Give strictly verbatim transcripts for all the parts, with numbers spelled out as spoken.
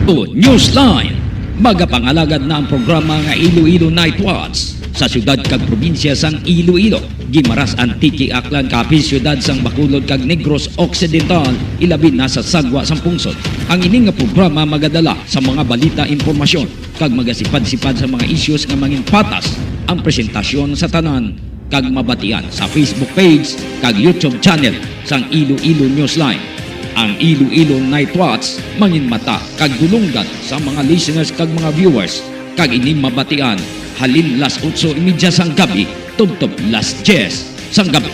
Newsline. Magapangalagad na ang programa nga Iloilo Night Watch sa siyudad kag probinsya sang Iloilo, Guimaras, Antique, Aklan, Capiz, siyudad sang Bacolod kag Negros Occidental, ilabi na sa Sagwa sang Pungsod. Ang ini nga programa magadala sa mga balita, impormasyon, kag magasipad-sipad sa mga issues nga mangin patas ang presentasyon sa tanan kag mabatian sa Facebook page kag YouTube channel sang Iloilo Newsline. Ang Iloilo Night Watch manginmata kag dulonggan sa mga listeners kag mga viewers, kag ini mabatian halin las otso y media sang gabi tubtob las diyes sang gabi.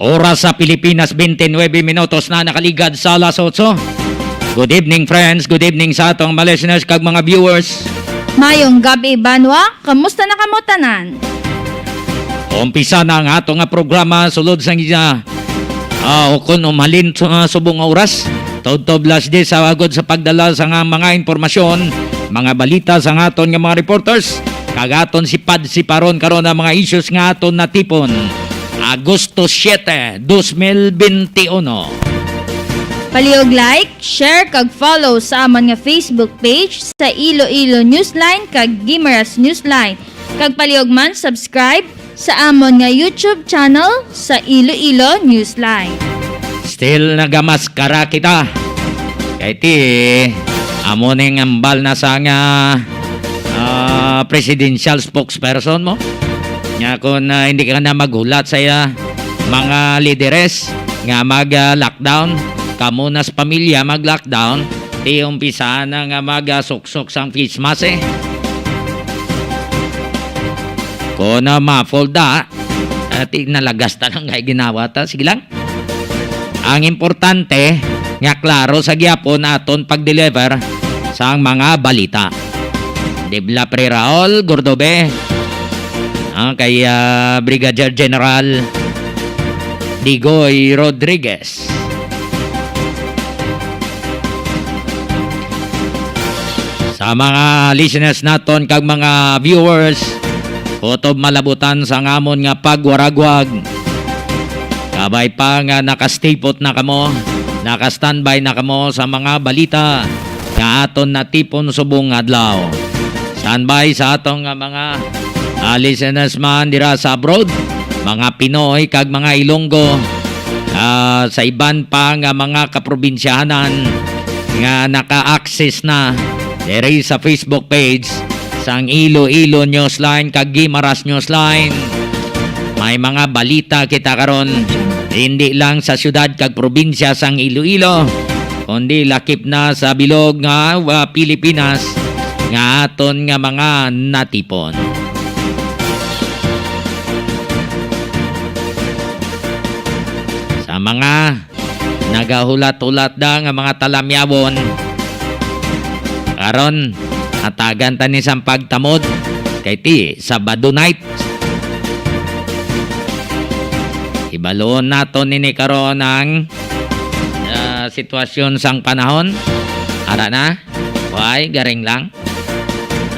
Oras sa Pilipinas, twenty-nine minutos na nakaligad sa alas otso. Good evening, friends. Good evening sa atong mga listeners kag mga viewers. Mayong gabi, banwa. Kamusta na kamo tanan? Umpisa na ang ato nga programa sulod sa isa, ah, ukon umhalin sa, ah, subong nga oras. Tubtob las diyes sa agod sa pagdala sa nga mga impormasyon, mga balita sa nga aton nga mga reporters, kag aton sipad-siparon karon ang mga issues nga aton natipon. Agosto siete, dos mil benti uno. Palihog like, share, kag follow sa amon nga Facebook page sa Iloilo Newsline kag Guimaras Newsline. Kag palihog man subscribe sa amon nga YouTube channel sa Iloilo Newsline. Still nagamaskara kita. Kay ti, amo ning ambal na sa nga, ah, presidential spokesperson mo. Nya kung, ah, hindi ka na maghulat sa, ah, mga lideres nga mag, ah, lockdown, kamo na sa pamilya mag-lockdown, ti umpisahan na nga mag, ah, suksok sang face mask, eh. Kung na ma-fold na, ah, ti nalagas ta lang kay ginawa ta. Sige lang. Ang importante nga klaro sa gyapon aton pag-deliver sang mga balita. Dibla Pre Raul Gordobe, ah, kay, ah, Brigadier General Digoy Rodriguez. Sa mga listeners naton kag mga viewers, kutob malabutan sa ngamon nga pagwaragwag. Kabay pa nga nakastipot na kamo, nakastandby na kamo sa mga balita nga aton natipon subong adlaw. Standby sa aton nga mga, ah, listeners man dira sa abroad, mga Pinoy kag mga Ilonggo, ah, sa iban pa nga mga kaprobinsyahanan nga naka-access na diri sa Facebook page sang Iloilo Newsline kag Guimaras Newsline. May mga balita kita karon, hindi lang sa siyudad kag probinsya sang Iloilo, kundi lakip na sa bilog nga, ah, Pilipinas nga aton nga mga natipon. Sa mga nagahulat-hulat da nga mga talamyawon, karon, hatagan ta ni sang pagtamod kay ti Sabado night. Ibaluon naton ini karon ang, ah, sitwasyon sang panahon. Ara na. Why? Garing lang.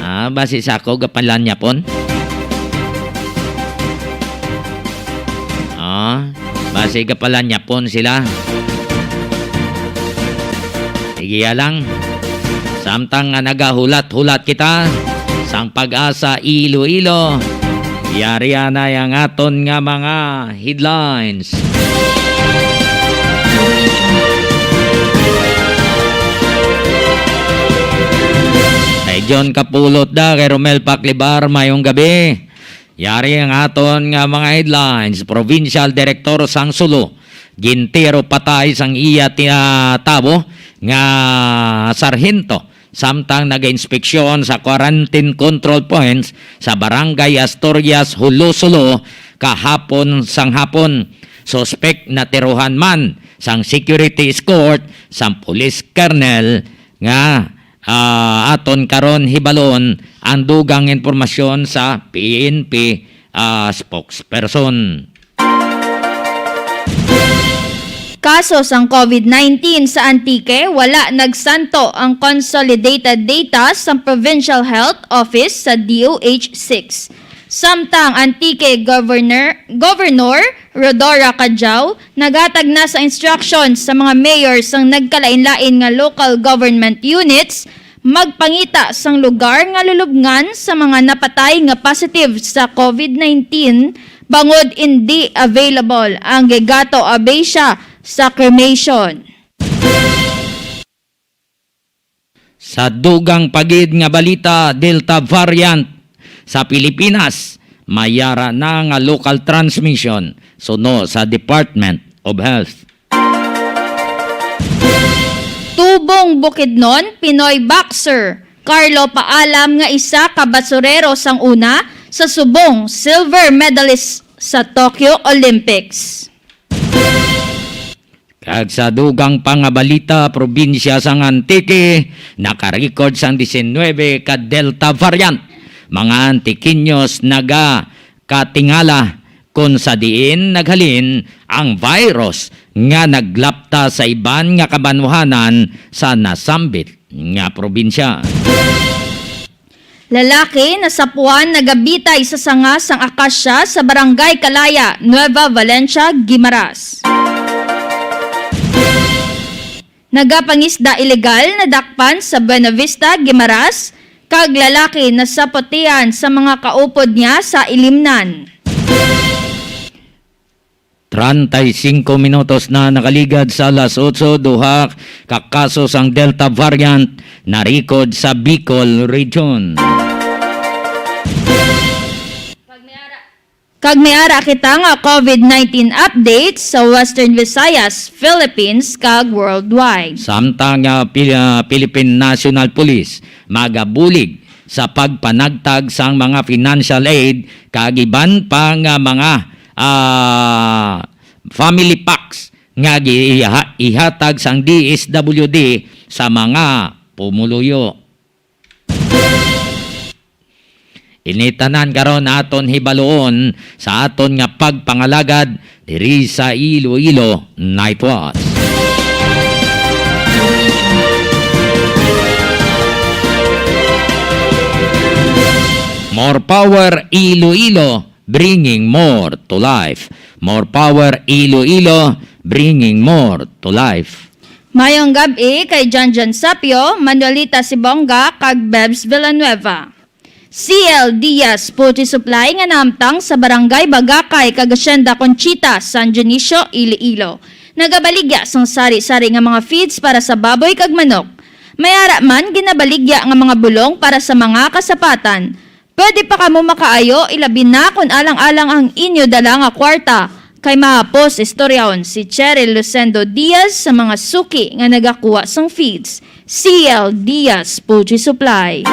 Ah, basi sa ako, gapalanyapon. Ah, basi gapalanyapon sila. Sige lang. Samtang nga nagahulat-hulat kita sang Pag-asa Iloilo, yari anay ang aton nga mga headlines. Kay John Kapulot da, kay Romel Paclibar, mayong gabi. Yari ang aton nga mga headlines. Provincial Director sang Sulu, gintiro patay sang iya ti-, ah, tawo nga sarhento samtang nagainspeksyon sa quarantine control points sa Barangay Asturias, Jolo, Sulu, kahapon sang hapon. Suspek natirohan man sang security escort sang police colonel nga, ah, aton karon hibalon ang dugang impormasyon sa P N P, ah, spokesperson. Kaso sang covid nineteen sa Antique, wala nagsanto ang consolidated data sa Provincial Health Office sa D O H six. Samtang Antique Governor, Governor Rhodora Cadiao naghatag na sa instruction sa mga mayor sang nagkalain-lain nga local government units magpangita sang lugar nga lulubngan sa mga napatay nga positive sa covid nineteen, bangod indi available ang Gegato Abacia sa cremation. Sa dugang pa gid nga balita, Delta variant sa Pilipinas, may ara na nga local transmission, suno sa Department of Health. Tubong Bukidnon, Pinoy boxer Carlo Paalam nga isa ka basurero sang una sa subong silver medalist sa Tokyo Olympics. Kag sa dugang pa nga balita, probinsya sang Antique nakarecord sang diecinuebe ka Delta variant. Mga Antiqueños nagakatingala kon sa diin naghalin ang virus nga naglapta sa iban nga kabanwahanan sa nasambit nga probinsya. Lalaki nasapuan nagabitay sa sanga sang akasya sa Barangay Kalaya, Nueva Valencia, Guimaras. Nagapangisda ilegal nadakpan sa Buenavista, Guimaras, kag lalaki nasaputian sa mga kaupod niya sa Ilimnan. Treinta y cinco minutos na nakaligad sa alas otso, duha ka kaso sang Delta variant na-record sa Bicol Region. Kag may ara kita nga covid nineteen update sa Western Visayas, Philippines, kag worldwide. Samtang, ah, Pil-, ah, Philippine National Police magabulig sa pagpanagtag sang mga financial aid kag iban pa nga mga, ah, family packs nga giiha-, ihatag sang D S W D sa mga pumuluyo. Ini tanan karon aton hibaluon sa aton nga pagpangalagad diri sa Iloilo Night Watch. More power, Iloilo, bringing more to life. More power, Iloilo, bringing more to life. Mayong gab-i kay John John Sapio, Manuelita Sibonga, kag Bebs Villanueva. C L Diaz Poultry Supply nga nahamtang sa Barangay Bagakay kag Hacienda Conchita, San Dionisio, Iloilo. Nagabaligya sang sari-sari nga mga feeds para sa baboy kag manok. May ara man ginabaligya nga mga bulong para sa mga kasapatan. Pwede pa kamo makaayo, ilabi na kon alang-alang ang inyo dala nga kwarta, kay mahapos istoryahon si Cheryl Lucendo Diaz sa mga suki nga nagakuha sang feeds. C L Diaz Poultry Supply.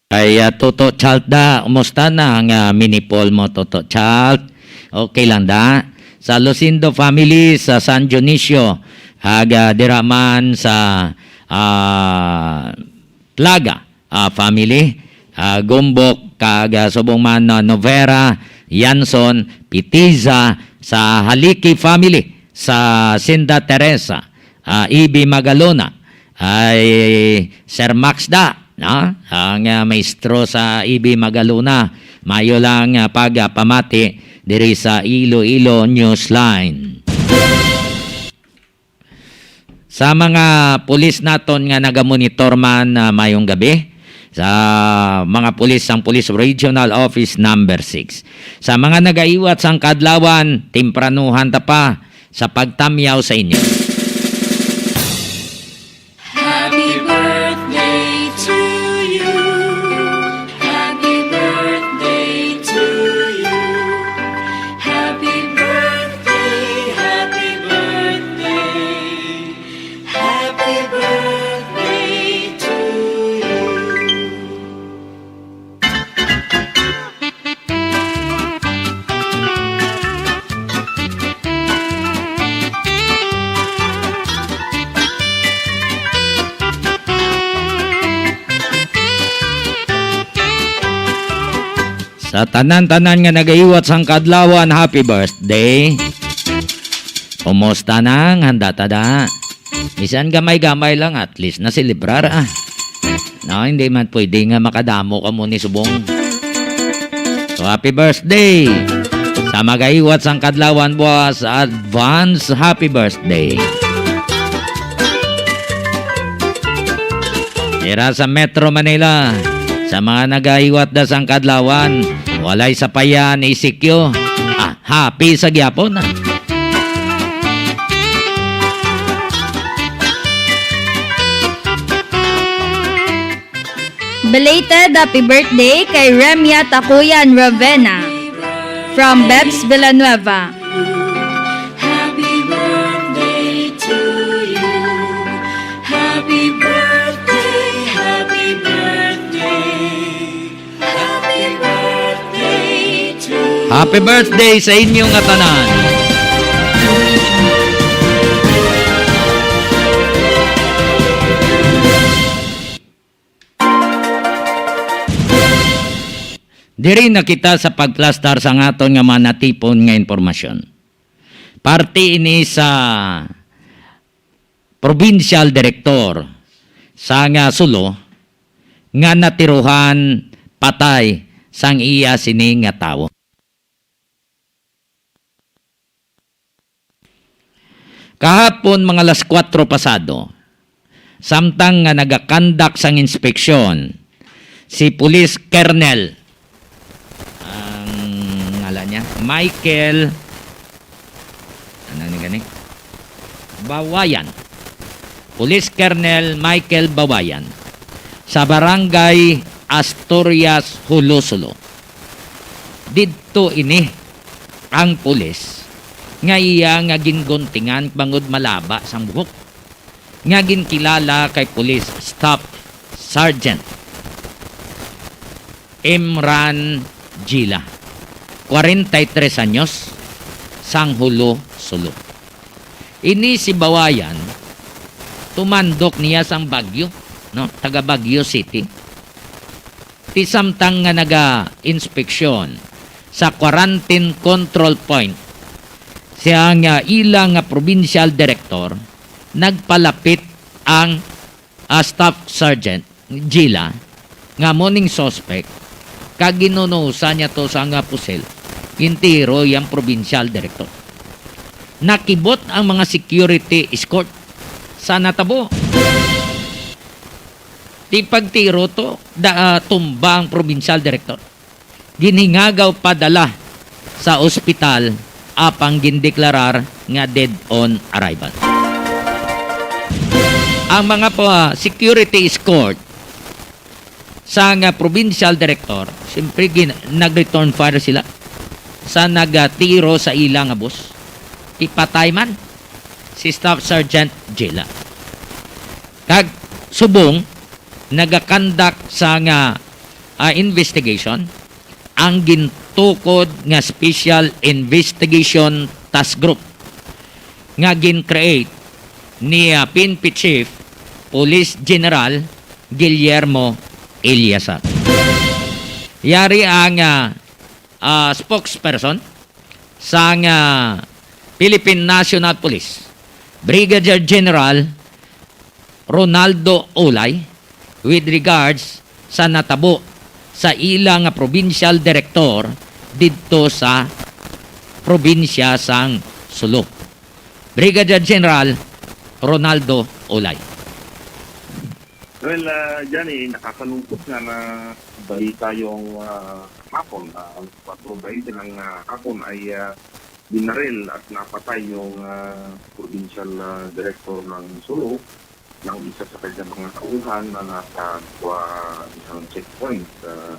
Ay, ah, Toto Chalt da, kumusta na ang, ah, mini poll mo, Toto Chalt? Okay lang da? Sa Lucindo family, sa San Dionisio, aga dira man sa, ah, Plaga, ah, family, ah, Gumbok, kag, ah, subong man, ah, Novera, Yanson, Pitiza, sa Haliki family, sa Sinda Teresa, ah, Ibi Magalona, ay Sir Max da, no? Ang, ah, maestro sa Ibi Magalona, mayo lang, ah, pagpamati diri sa Iloilo Newsline. Sa mga pulis naton nga nagamonitor man, ah, mayong gabi. Sa mga pulis sang Police Regional Office Number Six. Sa mga nagaiwat sang kadlawan, tempranuhan ta pa sa pagtamyaw sa inyo. Happy birthday to you. Happy birthday to you. Happy birthday, happy birthday. Happy birthday to you. Sa tanan-tanan nga nagahiwat sang kaadlawan, happy birthday. Kumusta nang handa ta da? Bisan gamay-gamay lang, at least naselebrar, ah. No, hindi man pwede nga makadamo kamo ni subong. So, happy birthday sa magahiwat sang kadlawan buwas. Advance happy birthday. Dira sa Metro Manila, sa mga nagahiwat da sang kadlawan, walay sapayan, E C Q. Ah, happy sa gyapon. Belated happy birthday kay Remia Takuyan Ravena from Bebs Villanueva. Happy birthday to you. Happy birthday, happy birthday. Happy birthday to you. Happy birthday sa inyo nga tanan. Diri na kita sa pagplastar sa aton nga mga natipon nga impormasyon. Parte ini sa provincial director sa nga Sulu nga natirohan patay sang iya sini nga tawo. Kahapon, mga alas kuwatro pasado, samtang nga nagakandak sang inspeksyon si Police Colonel, ang ngalan niya, Michael, ano ni gani? Bawayan. Police Colonel Michael Bawayan sa Barangay Asturias, Julu, Sulu. Didto ini ang pulis nga iya nga ginguntingan bangod malaba sang buhok, nga ginkilala kay Police Staff Sergeant Imran Gila, kwarenta y tres anyos, sang Julu, Sulu. Ini si Bawayan, tumandok niya sang Baguio, no, taga Baguio City. Ti samtang nga naga-inspeksyon sa quarantine control point, siya nga ila nga provincial director, nagpalapit ang, ah, Staff Sergeant Gila, nga amo ning suspect, kag ginunusa niya to sa nga pusil, gintiro yang provincial director. Nakibot ang mga security escort sa natabo. Ti pagtiro to, da, ah, tumba ang provincial director. Ginhingagaw padala sa ospital, apang gindeklarar nga dead on arrival. Ang mga pa, security escort sa nga provincial director, siyempre gin-, nag-return fire sila sa nagatiro sa ila nga boss. Ipatay man si Staff Sergeant Gila. Kag subong nagakandak sa nga, ah, investigation ang gintukod nga Special Investigation Task Group nga gin-create ni, ah, P N P Chief Police General Guillermo Eliasar. Yari ang, ah, ah, spokesperson sang, ah, Philippine National Police, Brigadier General Ronaldo Olay, with regards sa natabo sa ila nga provincial director didto sa probinsya sang Sulu. Brigadier General Ronaldo Olay. Well, ah, Johnny, nakakalungkot nga na balita yung, ah, hapon, ah, alas kwatro baynte ng, ah, hapon ay, ah, binaril at napatay yung, ah, provincial, ah, director ng Sulu ng isa sa kanyang mga tauhan na nasa, ah, isang checkpoint, ah,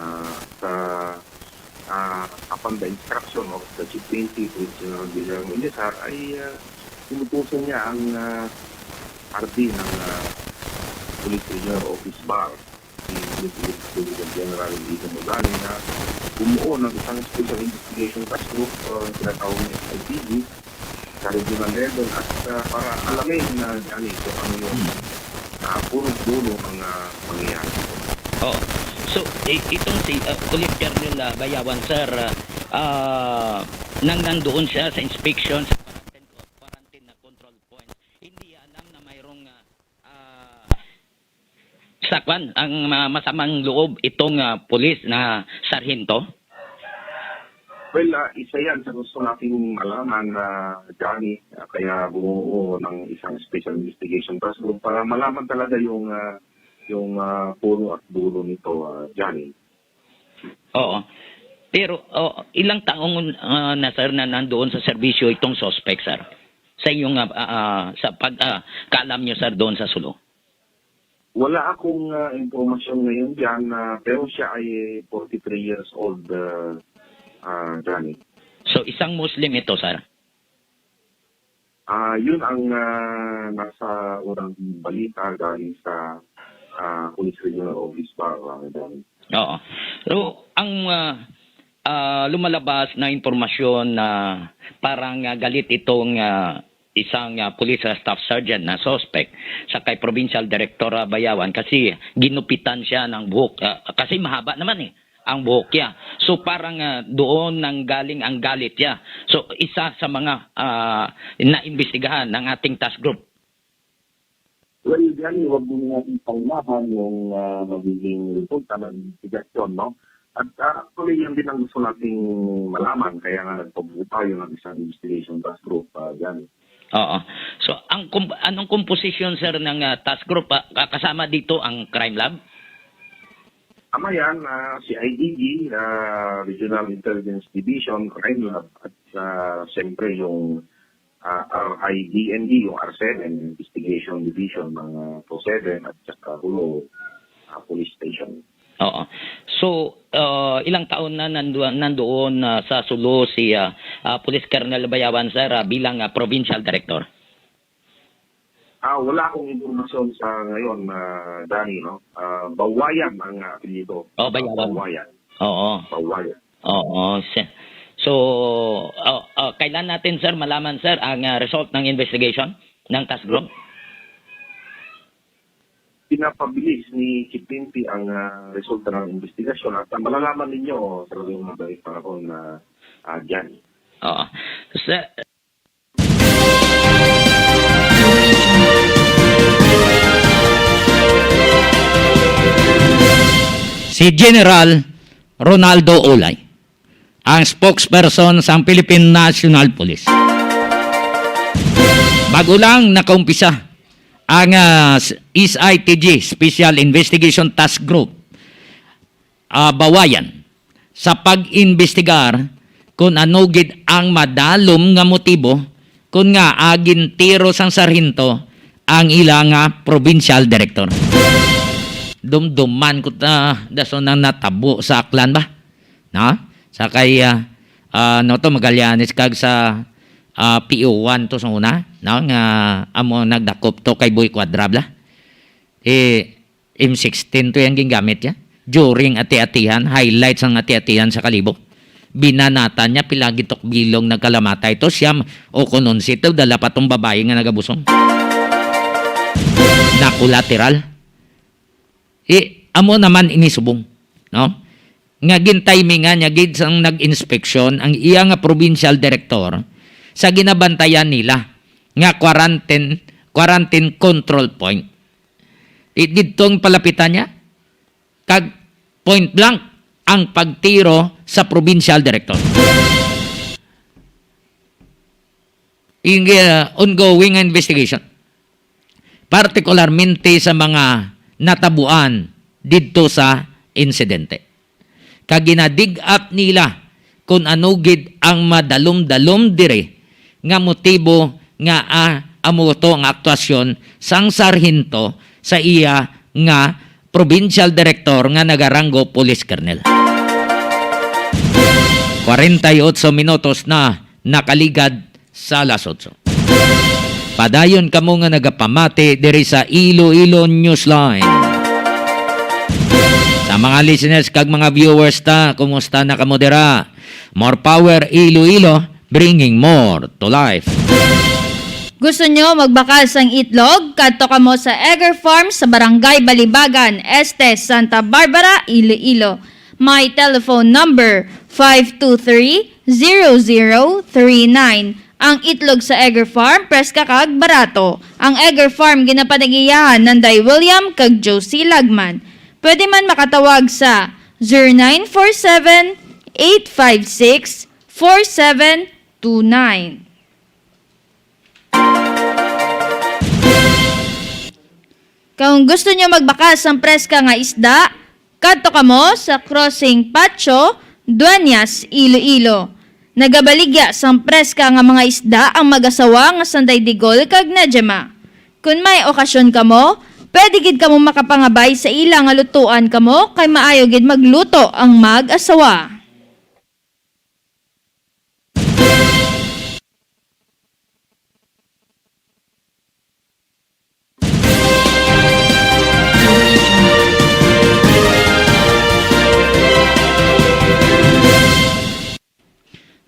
ah, sa, ah, upon the instruction of the Chief P N P, Police General Guillermo Eliasar, ay, ah, inutusan niya ang, ah, R D ng, ah, Police Regional Office Bar, si Police Brigadier General Eden Modani, na bumuo ng isang special investigation task group o ang tinatawag na S I T G sa regional level at, ah, para alamin na, ano, kung ano yung, ah, punot dulo ng, ah, pangyayari. Oo. So, i- itong si, ah, Police Colonel, ah, Bayawan, sir, ah, ah, nang nandoon siya sa inspection sa quarantine, quarantine na control point, hindi alam na mayroong, ah, ah, sakwan ang, ah, masamang loob itong, ah, pulis na sarhento? Well, ah, isa yan sa gusto nating malaman, ah, Johnny. Ah, kaya bumuo ng isang special investigation task group para malaman talaga yung, ah, yung, ah, puno at dulo nito, ah, Johnny. Oo. Pero, oh, ilang taon, ah, na, sir, na nandoon sa serbisyo itong suspect, sir? Sa inyong, ah, ah, ah, sa pag, ah, kaalam nyo, sir, doon sa Sulu? Wala akong, ah, impormasyon ngayon dyan, ah, pero siya ay forty-three years old, ah, ah, Johnny. So, isang Muslim ito, sir? Ah, yun ang, ah, nasa unang balita galing sa, ah, Police Regional Office ba, ah, Johnny. Oo. So, ang, ah, ah, lumalabas na impormasyon na parang, ah, galit itong, ah, isang, ah, police, ah, staff sergeant na suspect sa kay Provincial Director, ah, Bayawan kasi ginupitan siya ng buhok, ah, kasi mahaba naman eh ang buhok niya. So parang, ah, doon nang galing ang galit niya. So isa sa mga, ah, naimbestigahan ng ating task group. Well, Johnny, wag muna natin paunahan yung, ah, magiging resulta ng investigasyon, no? At, ah, actually, yan din ang gusto nating malaman, kaya nga nagpabuo tayo ng isang investigation task group, ah, Johnny. Oo. So, ang kom-, anong komposisyon, sir, ng, ah, task group? Ah, ka-, kasama dito ang crime lab? Tama yan, ah, C I D G, ah, Regional Intelligence Division, Crime Lab, at, ah, siyempre yung, ah, R I D N D, yung R seven, Investigation Division ng, ah, PRO seven at saka Jolo, ah, Police Station. Oo. So, ah, ilang taon na nandu-, nandoon, ah, sa Sulu si, ah, ah, Police Colonel Bayawan, sir, ah, bilang, ah, Provincial Director? Ah, wala akong impormasyon sa ngayon, ah, Danny, no? Ah, Bawayan ang, ah, apelyido. Oh, Bayawan. Bawayan. Oo. Bawayan. Oo, si-, so, oh, oh, kailan natin, sir, malaman, sir, ang, ah, result ng investigation ng task group? Pinapabilis ni Chief P N P ang, ah, resulta ng investigasyon at, ah, malalaman ninyo sa laging madaling panahon na, ah, dyan. Oo. Sir, Si General Ronaldo Ulay, ang spokesperson sang Philippine National Police. Bago lang nakaumpisa ang, ah, S I T G, Special Investigation Task Group, ah, Bawayan sa pag-imbestigar kon ano gid ang madalom nga motibo kon ngaa gintiro sang sarhento ang ila nga probinsyal direktor. Dumduman ko ta, dason ang natabo sa Aklan ba? No? Sa kay, ah, ah, ano to, Magallanes kag sa, ah, P O one to sa una, no? Nga amo nagdakop to kay Boy Cuadra bala. Eh, M sixteen to yang gingamit ya. During ati-atihan, highlights ang ati-atihan sa Kalibo. Binanatan niya, pila gitok bilog nagkalamatay to, siyam o kon onse to, dala pa tong babayi nga nagabusong. Na collateral. Eh, amo naman ini subong, no? Nga gintimingan niya gid sang nag-inspeksyon ang iya nga provincial director sa ginabantayan nila nga quarantine, quarantine control point. Di-, didto ang palapitan niya, kag point blank ang pagtiro sa provincial director. Yung, uh, ongoing investigation, partikularmente sa mga natabuan didto sa insidente. Kag ginadig-at nila kon ano gid ang madalom-dalom diri nga motibo nga, ah, amo to ang aktuasyon sang sarhento sa iya nga provincial director nga nagaranggo police colonel. Kwarenta y otso minutos na nakaligad sa alas otso. Padayon kamo nga nagapamati diri sa Iloilo Newsline. Sa mga listeners kag mga viewers ta, kumusta na kamo dira? More power, Iloilo, bringing more to life. Gusto nyo magbakal sang itlog? Kadto kamo sa Egger Farm sa Barangay Balibagan, Este, Santa Barbara, Iloilo. May telephone number five two three, zero zero three nine. Ang itlog sa Egger Farm, preska kag barato. Ang Egger Farm ginapanagiyahan nanday William kag Josie Lagman. Pwede man makatawag sa zero nine four seven, eight five six, four seven two nine. Kung gusto nyo magbakal sang preska nga isda, kadto kamo sa Crossing Patio, Dueñas, Iloilo. Nagabaligya sang preska nga mga isda ang mag-asawa nga sanday Digol kag Najema. Kon may okasyon kamo, pwede gid kamo makapangabay sa ila nga lutuan kamo kay maayo gid magluto ang mag-asawa.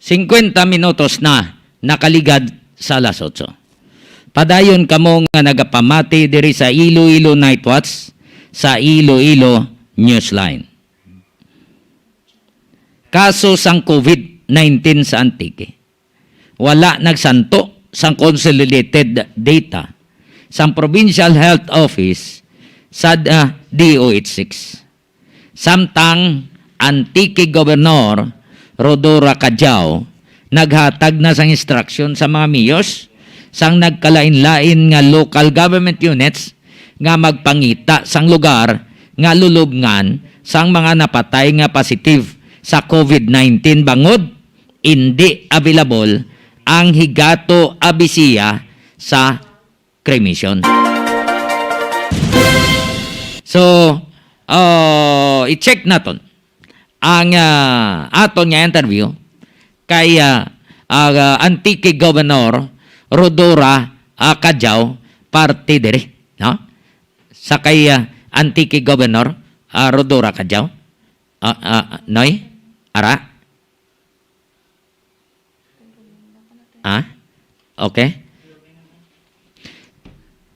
Singkwenta minutos na nakaligad sa alas otso. Padayon kamo nga nagapamati diri sa Iloilo Night Watch sa Iloilo Newsline. Kaso sang COVID nineteen sa Antique. Wala nagsanto sang consolidated data sang Provincial Health Office sa, ah, D O H six. Samtang Antique Governor Rhodora Cadiao naghatag na sang instruction sa mga mayors sang nagkalain-lain nga local government units nga magpangita sang lugar nga lulubngan sang mga napatay nga positive sa COVID nineteen bangod indi available ang higato abisiya sa cremation. So, uh, i-check naton ang, ah, aton nga interview kay, ah, ah, Antique Governor Rhodora, ah, Cadiao, parte diri, no? Sa kay, ah, Antique Governor, ah, Rhodora Cadiao. Ah, ah, Noy? Ara? Ah? Okay.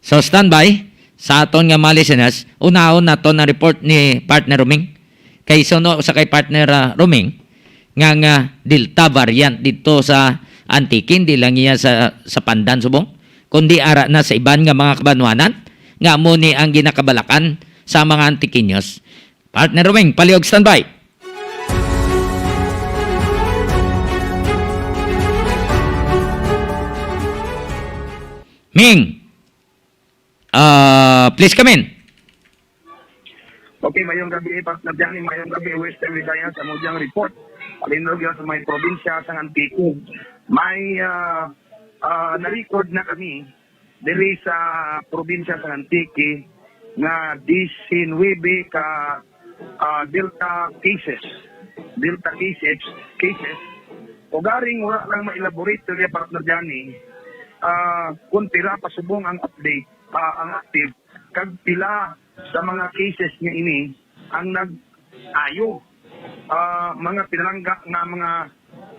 So, standby sa aton nga mga listeners. Unahon naton ang report ni Partner Roming. Kay suno sa kay Partner, ah, Roming, nga, nga Delta variant dito sa Antique, hindi lang iya sa, sa Pandan subong, kundi ara na sa iban nga mga kabanwanan, nga amo ni ang ginakabalakan sa mga Antiqueños. Partner Roming, palihog, standby. Ming, ah, please come in. Okay, mayong gabi, Partner Johnny. Mayong gabi, Western Visayas. Amo diyang report. Palindog yan sa may probinsya sa Antique. May, ah, ah, na-record na kami diri sa probinsya sa Antique nga disinuybe ka, ah, Delta cases. Delta cases, cases. Ugaring wala lang ma-elaborate diri, Partner Johnny, ah, kung pila pa subong ang update, ah, ang active, kag pila sa mga cases nga ini ang nag-ayo. Ah, mga pinalangga nga mga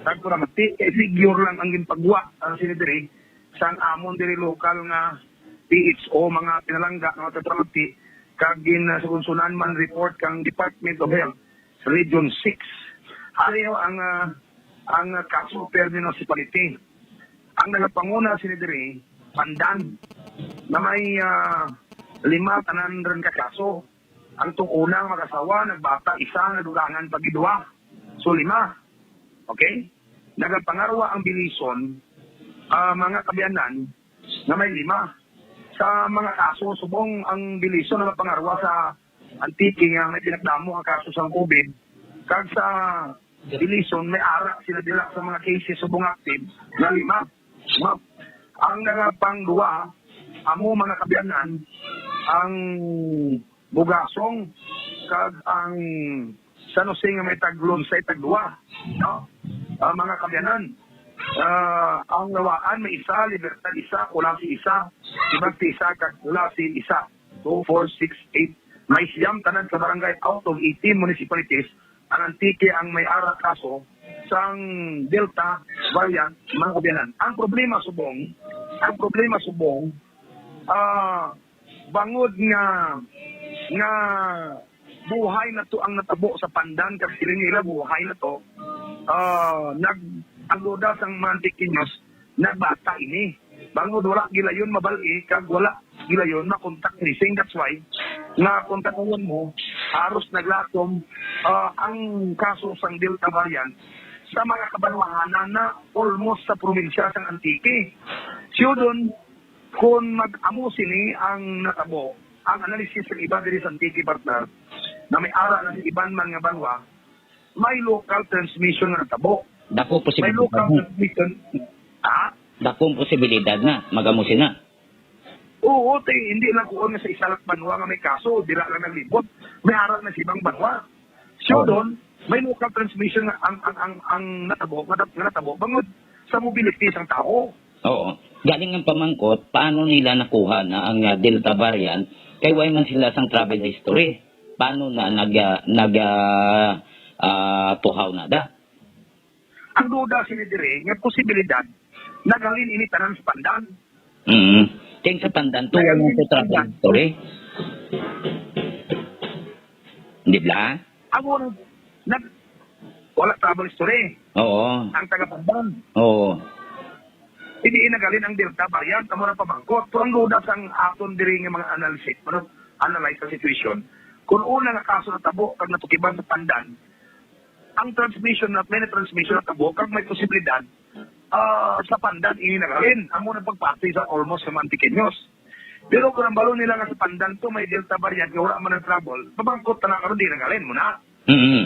tagparamati, kay figure lang ang ginpagwa, ah, sini diri sang amon diri lokal nga P H O, mga pinalangga nga mga tagparamati, kag gin, ah, sugunsunan man report kang Department of Health sa Region six. Haliw ang, ah, ang, ah, kaso per municipality. Ang nagapanguna sini diri, Pandan, na may, ah, lima tanan rin ka kaso. Ang tong una nga mag-asawa, nagbata isa, nagdugangan pa gid duha. So, lima. Okay? Nagapangarwa ang Belison, ah, mga kabiyanan, nga may lima. Sa mga kaso, subong ang Belison nagapangarwa sa Antique nga may pinakdamo ang kaso sa COVID. Kag sa Belison, may ara sila dira sa mga cases subong active nga lima. Lima. Ang nagapangduwa, amo mga kabiyanan, ang Bugasong, kag ang San Jose nga may tag-, lunsay tagduwa, no? Ah, mga kabiyanan, ah, ang Lawaan may isa, Libertad isa, Culasi isa, Ibagti isa, kag Culasi isa. Two, four, six, eight. May siyam tanan ka barangay out of eighteen municipalities ang Antique ang may ara kaso sang Delta variant, mga kabiyanan. Ang problema subong, Ang problema subong, ah, bangod nga, nga buhay na to ang natabo sa Pandan, kag diri nila buhay na to, ah, nag-, ang duda sang mga Antiqueños, nagbata ini. Bangod wala gilayon mabal-i, kag wala gilayon makontak tracing. That's why nga kung tanawon mo, haros naglatom, ah, ang kaso sang Delta variant sa mga kabanwahanan na almost sa probinsya sang Antique. Siyudon, kung mag-amo sini ang natabo, ang analysis sa iba diri sa Antique, partner, na may ara na sa iban man nga banwa, may local transmission nga natabo. Dako May posibilidad local na. Transmission. Ha? Dako ang posibilidad na, mag-amo sina. Oo, te, hindi lang kuon nga sa isa lang banwa nga may kaso, dira lang naglibot. May ara na sa ibang banwa. So, Oh. doon, may local transmission nga ang, ang, ang, ang natabo, nga nat-, nga natabo, bangod sa mobility sang tao. Oo. Galing ang pamangkot, paano nila nakuha na ang, ah, Delta variant? Kay way man sila sang travel history. Paano na nag, ah, nag, ah, ah, tuhaw na da? Ang duda sini dire nga posibilidad, naghalin ini tanan sa Pandan. Mm. Kay sa Pandan to, Naghalin wala ini to travel Pandan. History. Di ba? Amo nag, nag, wala travel history. Oo. Ang taga Pandan. Oo. Hindi naghalin ang Delta variant, amo na pamangkot. Pero ang duda sang aton diri nga mga analysis, ano, analyze sa situation. Kung una nga kaso natabo kag natukiban sa Pandan, ang transmission na, may na transmission natabo kag may posibilidad, ah, sa Pandan ini naghalin. Amo na pagpati sa almost sa Antiqueños. Pero kung ang balon nila nga sa Pandan to may Delta variant nga wala man ang travel, pamangkot na karon di naghalin mo na. Mm.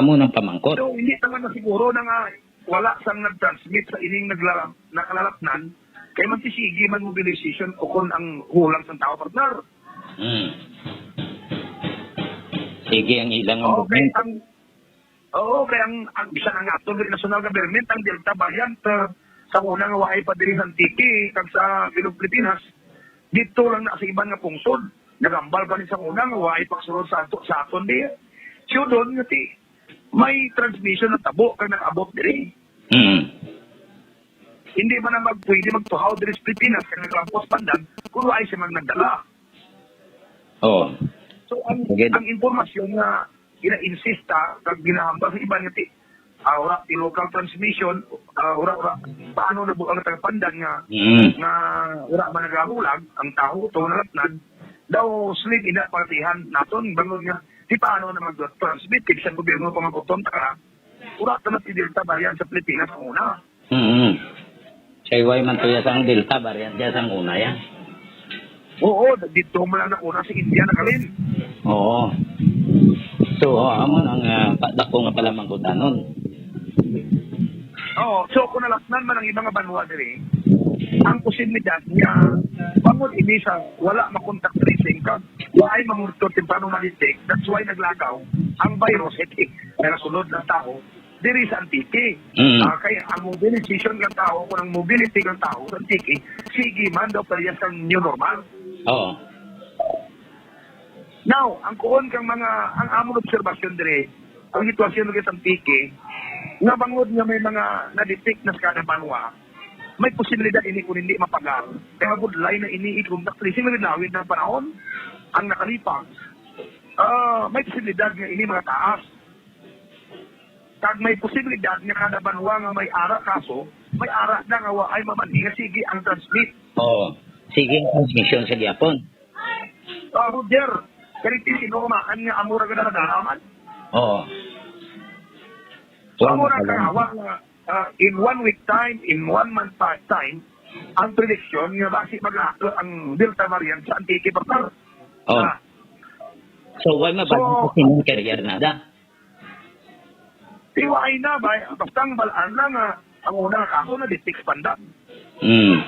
Amo nang pamangkot. So, hindi naman na siguro na nga wala sang nag-transmit sa ining naglalam-, nakalalapnan, kay magsisigi man mobilization o kon ang hulang sang tao, partner. Mm. Sige ang ilang Okay, movement. ang, oo, kay ang, ang, bisan ang ato national government, ang Delta variant, ah, sa una nga waay pa diri sa Antique, kag sa Bilog Pilipinas, dito lang na sa iban nga pungsod. Nagambal pa ni sa una nga waay pagsulod sa ato, sa aton di. Siyudon nga ti, may transmission na tabo kag nag-abot diri. Mm. Hindi man na mag-, pwede magtuhaw diri sa Pilipinas kag naglampos Pandan kung waay siya man nagdala. Oo. So, ang, Again. ang impormasyon nga gina-insista kag ginahambal sa iban nga ti, ah, wala ti local transmission, ah, wala, wala, paano na buang taga Pandan nga, Mm. nga wala man nagabulag ang tawo to nalatnan, daw slim ina partihan naton, bangod nga, di paano na mag-transmit, kay bisan gobyerno pa magkuton, taka, wala ta na si Delta variant sa Pilipinas ang una. Mm. Kay way man to ya sang Delta variant ya sang una ya. Oo, dito man lang una sa India nakalin. Oo. So, oh, amo ang, ah, pa-, dako nga pala mangkutanon. Oo, so kung nalatnan man ang ibang banwa diri, ang posibilidad nga bangod ini sa wala makontak tracing kag waay mamonitor temprano ma-detect, that's why naglakaw ang virus, eh, eh, nasunod ng tao diri sa Antique. Mm. Ah, kay ang mobilization ng tao, kung ang mobility ng tao sa Antique, sige man daw parehas ang new normal. Oo. Now, ang kuon kang mga, ang among obserbasyon dire, ang sitwasyon nga sa Antique, nga bangod nga may mga na-detect na sa kada banwa, may posibilidad ini kung hindi mapagal. Kaya budlay na ini i-contact tracing, may lawid ng panahon ang nakalipas. Ah, may posibilidad nga ini mga taas. Kag may posibilidad nga kada banwa nga may ara kaso, may ara na nga waay mamani nga sige ang transmit. Oo. Sige ang transmission sa gihapon. Ah, Roger, kani ti sino kumakan nga amo ra gid ang nagaraman? Oo. Amo ra Wala ka lang. Karawa nga, ah, in one week time, in one month pa-, time, ang prediction nga basi mag-ato ang Delta variant sa Antique, partner. Oh. Ah. So, wala na ba So, sa sining carrier na da? Di waay na, bay. Basta ang balaan lang nga ang una nga kaso na di fix Pandan. Hmm.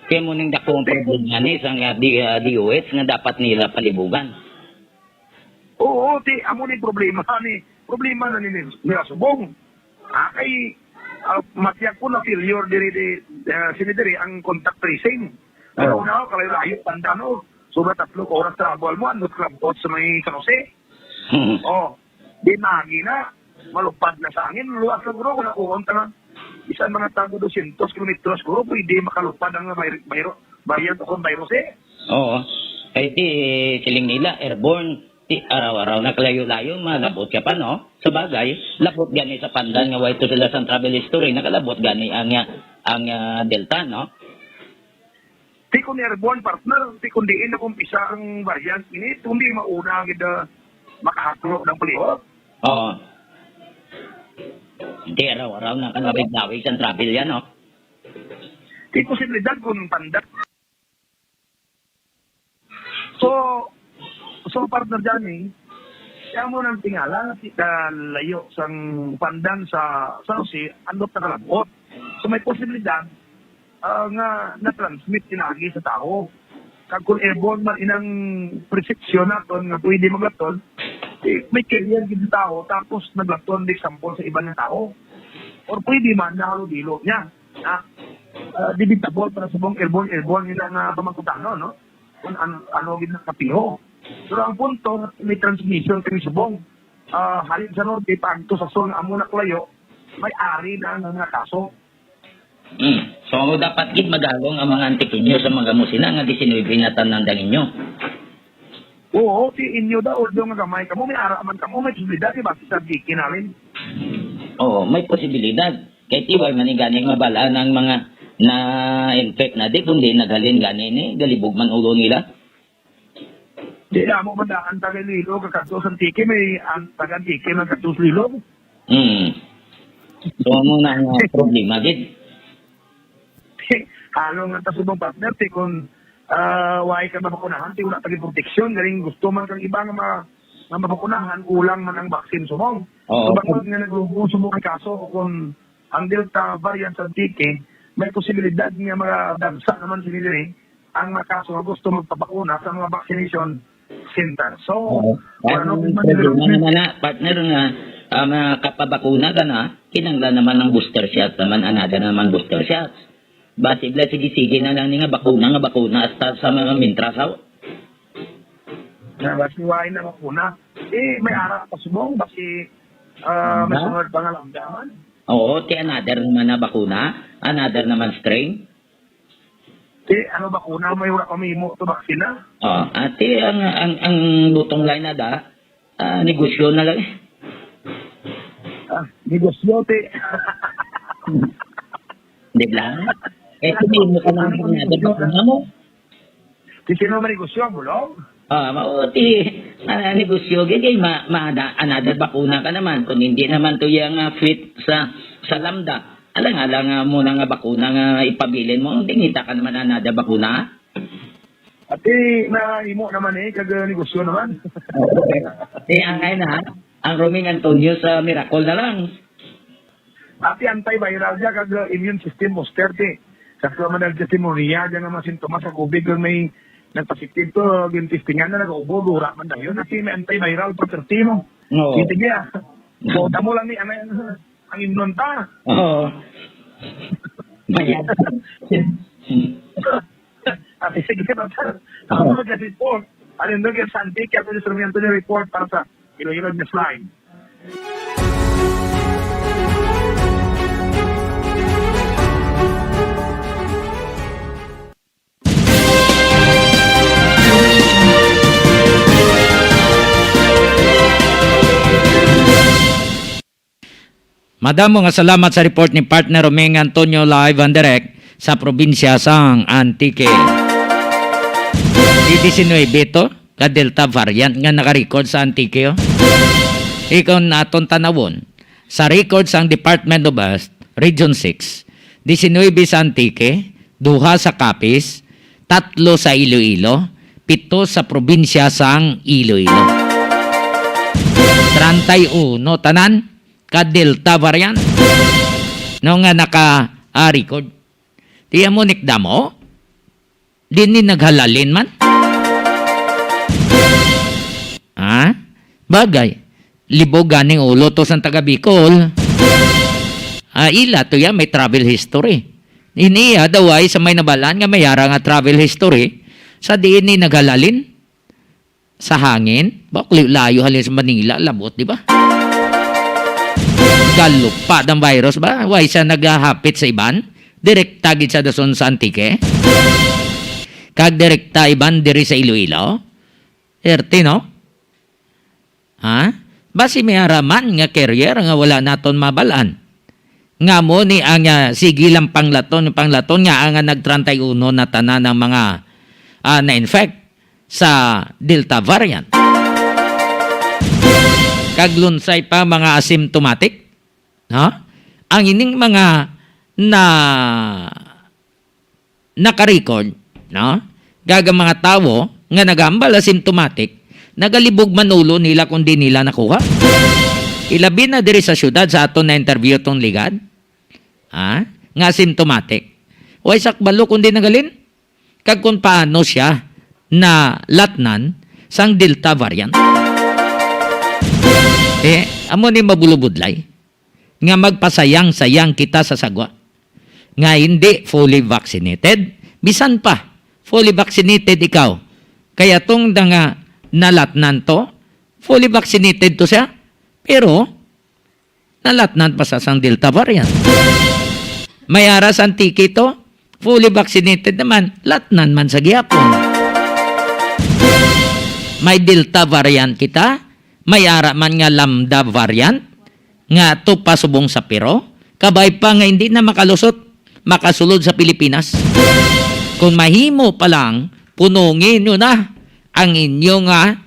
Kaya mo ning dakong Di problema ni sa nga D-, ah, D O H nga dapat nila palibugan. Oo, ti, amo ni problema ni, problema na ni, ni, ni Subong. Ah, kay, ah, matiyag ko na failure diri di, ah, sini diri ang contact tracing. Pero Oo. na, kalayo-layo, Pandan, oh. Sobra tatlo ka oras travel mo, andot club boat sa may San Jose. Hmm. Oh, di magi na. Malupad na sa angin. Luwas na guro, wala ko ang tanan. Bisan mga tago dosyentos kilometros ko, pwede makalupad ang vir-, viro-, variant o kon virus eh. Oo. Kay ti, siling nila, airborne, ti, araw-araw na kalayo-layo, malabot ka pa, no? Sa bagay, labot gani sa Pandan nga way to sila sang travel history, nakalabot gani ang, ah, ang, ah, Delta, no? Ti kon airborne, partner, ti kon diin nag-umpisa ang variant ini, kundi mauna gid, ah, makahadlok ng palihog. Oo. Hindi, araw-araw na ka nawig-nawig sang travel yan, no? Ti posibilidad kung Pandan. So, so, partner Johnny, kaya mo nang tingala, ti kalayo sang Pandan sa, sa San Jose, andot na kalabot. So, may posibilidad, ah, nga na-transmit tinagi sa tao. Kag kung airborne man inang perception naton nga pwede maglaton, eh, may carrier gid sa tao, tapos naglaton, di example, sa iban nga tao. Or pwede man, nahalubilo niya. Ah, ah, debatable para subong airborne, airborne nila nga pamangkutanon, no? Kung ano, ano gid nakapiho. Pero ang punto, may transmission kami subong. Ah, halin sa norte, paagto sa sur, nga amo na kalayo, may ari na ang mga kaso. Hmm. So, dapat gid magalong ang mga Antiqueño sa mga musina nga diecinuebe na tanan dang inyo. Oo, si inyo daw, although nga gamay kamo, may ara man kamo, may posibilidad, di ba, si Sir Vicky nalin? Oo, may posibilidad. Kay tiway man ni gani mabalaan ang mga na-infect na di, kundi naghalin gani ni, galibog man ulo nila. Di na mo man daan taga Iloilo, kakadto sa Antique, may ang taga Antique, man kadto sa Iloilo. Hmm. So, amo na ang problema, gid. Halo nga ta subong, partner, ti kung, ah, way ka mabakunahan, ti wala pa gid proteksyon, galing gusto man kang iba nga ma-, nga mabakunahan, kulang man ang vaccine subong. Oo. So, bangod nga naglubo subong ang kaso, kung ang Delta variant sa Antique, may posibilidad nga madagsa naman sini diri ang mga kaso nga gusto magpabakuna sa mga vaccination center. So, Oo. kung ano Ang man problema nila- naman na, partner, nga, ah, makapabakuna ka na, kinanglan naman ng booster shot naman, another naman booster shot. Basi bala, sige-sige na lang ni nga bakuna, nga bakuna, hasta sa mga mintrasaw. Na, basi way na bakuna. Eh, may ara pa subong, basi, ah, may Diba? sunod pa nga lamdaman. Oo, ti another naman na bakuna, another naman strain. Ti, ano bakuna, may wala pa mahimo to vaccine na? Oh, ati ang, ang, ang bottom line na da, ah, negosyo na lang. Ah, negosyo, ti. Di ba? Eh, kung mo ka lang Ano ang another negosyo? Bakuna mo. Ti sino man negosyo, ang bulong? Ah, mao ti, ah, negosyo, gid, kay ma-, ma-, another bakuna ka naman. Kung hindi naman to yang, ah, fit sa, sa lamda, alang-alang, ah, mo na nga bakuna nga ipabilin mo, hindi ngita ka naman another bakuna. Ati, nahimo naman eh, kag, ah, negosyo naman. Okay. Ti, angay na, ang Roming Antonio sa Miracle na lang. Ati, antiviral siya, kag, ah, immune system booster, ti. Sa mga nagtestimonya, diyan nga mga sintomas sa covid, kung may nagpositive to, yung testingan na nag-ubo, dura man dayon. Ati, may antiviral property, no? Oo. Hindi niya. So, tamo lang ni, ano yan, ang immune ta. Oo. Mayan. Ati, sige, Doctor. Ako mag-report. Ano yung Santi, kaya po yung instrumento niya report para sa Iloilo News Line. Madamo nga salamat sa report ni Partner Roming Antonio, live and direct sa probinsya sang Antique. Di diecinuebe to ka Delta variant nga naka-record sa Antique, oh. Ikon aton tanawon, sa record sang Department of Health, Region six, diecinuebe sa Antique, duha sa Capiz, tatlo sa Iloilo, pito sa probinsya sang Iloilo. Treinta y uno tanan ka Delta variant, no, nga naka, ah, record. Tiyan mo, Nick Damo? Di ni naghalalin man? Ha? Bagay, libog ganing ulo to sang taga Bicol. Ah, ila to ya, may travel history. Iniya daw ay sa may nabalaan nga may ara nga travel history, sa diin ni naghalalin? Sa hangin? Ba, layo halin sa Manila, labot, di ba? Galupad ang virus ba? Why siya naghahapit sa iban? Direkta gid sa dason sa Antique? Kag direkta iban diri sa Iloilo? Erte, no? Ha? Basi may ara man nga carrier nga wala naton mabal-an. Nga mo ni ang, ah, sige lang panglaton, panglaton nga ang, ah, nag-treinta y uno na tanan ang mga, ah, na-infect sa Delta variant. Kag lunsay pa mga asymptomatic, no? Ang ining mga na naka-record, no? Kag ang mga tawo nga nagambal asymptomatic, nagalibog man ulo nila kung di nila nakuha. Ilabi na diri sa syudad sa aton na-interview tong ligad, ha? Nga asymptomatic. Way sa kabalo kung di nagalin. Kag kung paano siya nalatnan sang Delta variant. Eh, amo ni mabulubudlay nga magpasayang-sayang kita sa sagwa nga hindi fully vaccinated. Bisan pa, fully vaccinated ikaw. Kaya tong na nga nalatnan to, fully vaccinated to siya. Pero, nalatnan pa sa sang Delta variant. May ara sa Antique to, fully vaccinated naman, latnan man sa gihapon. May Delta variant kita, may ara man nga Lambda variant, nga to pa subong sa Peru, kabay pa nga hindi na makalusot, makasulod sa Pilipinas. Kung mahimo pa lang, punongin nyo na ang inyo nga,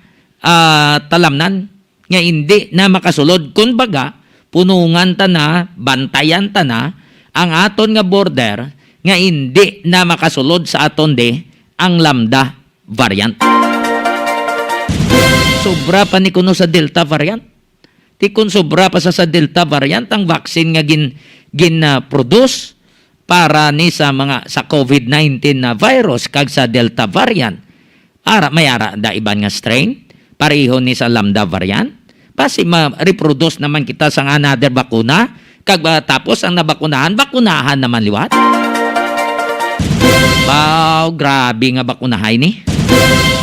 ah, talamnan nga indi na makasulod. Kun baga, punungan ta na, bantayan ta na ang aton nga border nga indi na makasulod sa aton di ang Lambda variant. Sobra pa ni kuno sa Delta variant. Ti kun sobra pa sa, sa Delta variant ang vaccine nga gin, gin, ah, produce para ni sa mga, sa COVID nineteen na virus kag sa Delta variant. Ara, may ara da iban nga strain, pareho ni sa Lambda variant. Basi ma-reproduce naman kita sang another bakuna, kag, ah, tapos ang nabakunahan, bakunahan naman liwat. Wow, grabe nga bakunahay ni.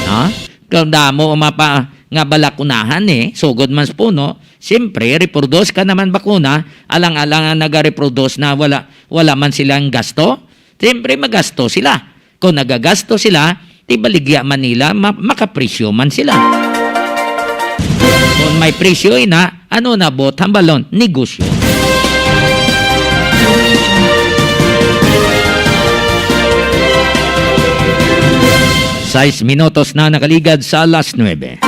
Ha? Kung damo ang mapa-, nga balakunahan ni, sugod man sa puno, siyempre, reproduce ka naman bakuna, alang-alang ang nagareproduce na wala, wala man silang gasto, siyempre, magasto sila. Kung nagagasto sila, ti baligya man nila, ma-, makapresyo man sila. Kung may presyo, ina, ano na bot, hambalon, negosyo. Sais minutos na nakaligad sa alas nuebe.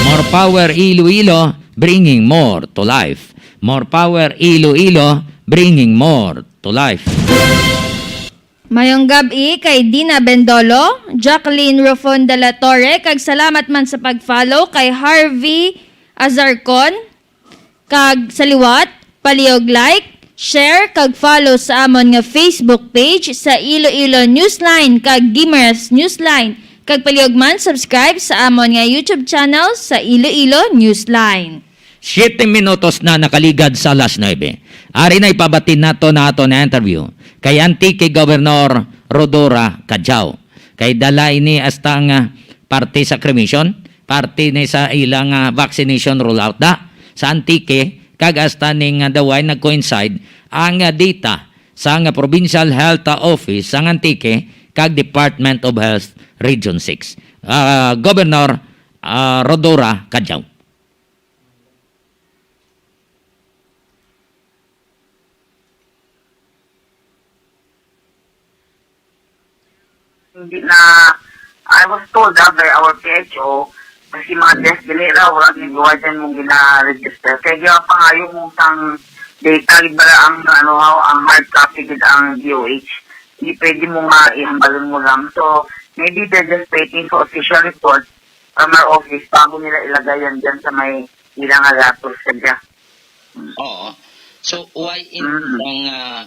More power, Iloilo, bringing more to life. More power, Iloilo, bringing more to life. Mayong gab-i kay Dina Bendolo, Jacqueline Rufon de la Torre, kag salamat man sa pag-follow kay Harvey Azarcon, kag sa liwat, palihog like, share, kag follow sa amon nga Facebook page sa Iloilo Newsline kag Guimaras Newsline, kag palihog man subscribe sa amon nga YouTube channel sa Iloilo Newsline. Siyete minutos na nakaligad sa alas nuebe. Ari na ipabati nato na ato na interview kay Antique Governor Rhodora Cadiao. Kay dala ini hasta nga parte sa cremation, parte ni sa ilang, ah, vaccination rollout da sa Antique, kag hasta ning, ah, daway nag-coincide ang, ah, data sa nga Provincial Health, ah, Office sa Antique kag Department of Health Region six. Ah, Governor, ah, Rhodora Cadiao. Hindi na, I was told, ah, by our P H O, kasi mga death dili ra, wala ni gawa dyan mong gina-register. Kaya ginapangayo mo sang data, gid bala ang, ano, ang hard copy gid ang D O H. Hindi pwede mo nga ihambalon mo lang. So, maybe they're just waiting for official report from our office bago nila ilagay yan dyan sa may ilang alatos sa dyan. Oo. So, why in Mm. ang, ah,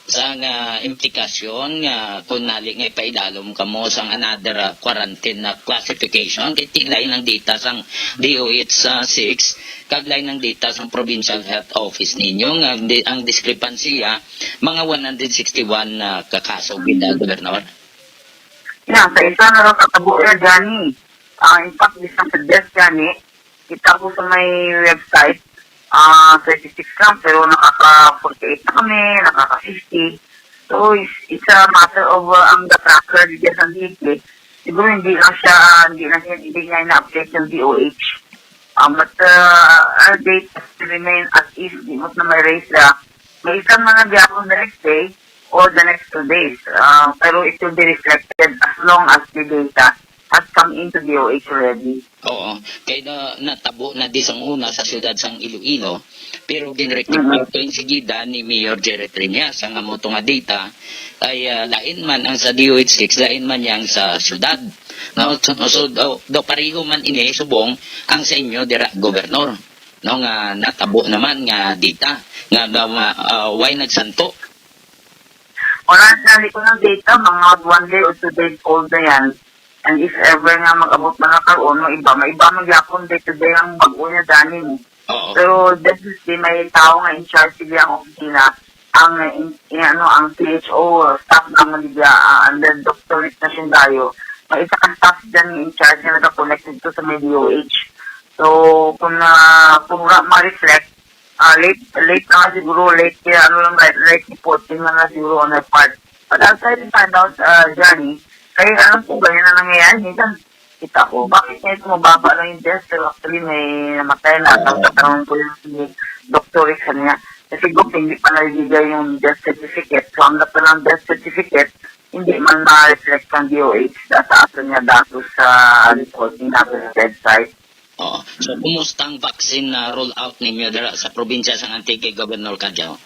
sang, ah, implikasyon nga kung nali nga ipaidalom kamo sang another, ah, quarantine na classification? Kay ti lain ang data sang D O H sa six, kag lain ang data sang Provincial Health Office ninyo nga di, ang discrepancy, ah, mga one hundred sixty-one na ka kaso gid, ah, Mm. Gobernador. Yeah, sa isa na lang sa Tabuya gani. Ah, in fact, bisan sa death gani, kita ko sa may website, ah, thirty-six lang, pero nakaka-forty-eight na kami, nakaka-fifty. So, it's, it's a matter of, uh, ang the tracker dyan sa Antique. Siguro hindi lang siya, hindi lang siya, hindi niya ina-update yung D O H. Um, but, uh, our date remain as is, di mo na may raise na. May isang mga gihapon the next day or the next two days. Uh, pero it will be reflected as long as the data has come into D O H already. Oo, kay na, natabo na di sang una sa siyudad sang Iloilo, pero ginrecord Mm. pa ito yung sigida ni Mayor Jerry Triñas ang amo to nga data ay, ah, lain man ang sa D O H six, lain man yang sa siyudad. No, so, so daw, daw pareho man ini subong ang sa inyo dira, Gobernador, no, nga natabo naman nga data nga daw ma-, ah, way nagsanto. Wala na, hindi ko ng data, mga one day or two days old na yan. And if ever nga mag-abot na nga karon, maiba, maiba man gyapon day to day ang bag-o niya, Danny. Oo. Pero definitely, may tao nga in charge sila ang opisina, ang, in, in, ano, ang C H O staff naman nila, ah, under Doctor Rick Nasyondayo. May isa ka staff dyan in charge na nagka-connect dito sa may D O H. So, kung na, kung ma-, ma-reflect, ah, late, late na nga siguro, late kaya, ano lang, late, late reporting na nga siguro on our part. But as I find out, ah, Johnny, kaya alam ko, ganyan na nangyayari. Minsan, kita ko, bakit ngayon mababa lang yung death, pero actually may namatay na. Oo. Ang katanungan ko yung si Doctor Rick sa niya. Kasi kung hindi pa nabibigay yung death certificate, so ang dapat ng death certificate, hindi man ma-reflect ang D O H sa ato niya datos sa reporting natin sa website. Oo. So, kumusta ang vaccine na roll out ninyo dira sa probinsya sang Antique, Governor Cadiao?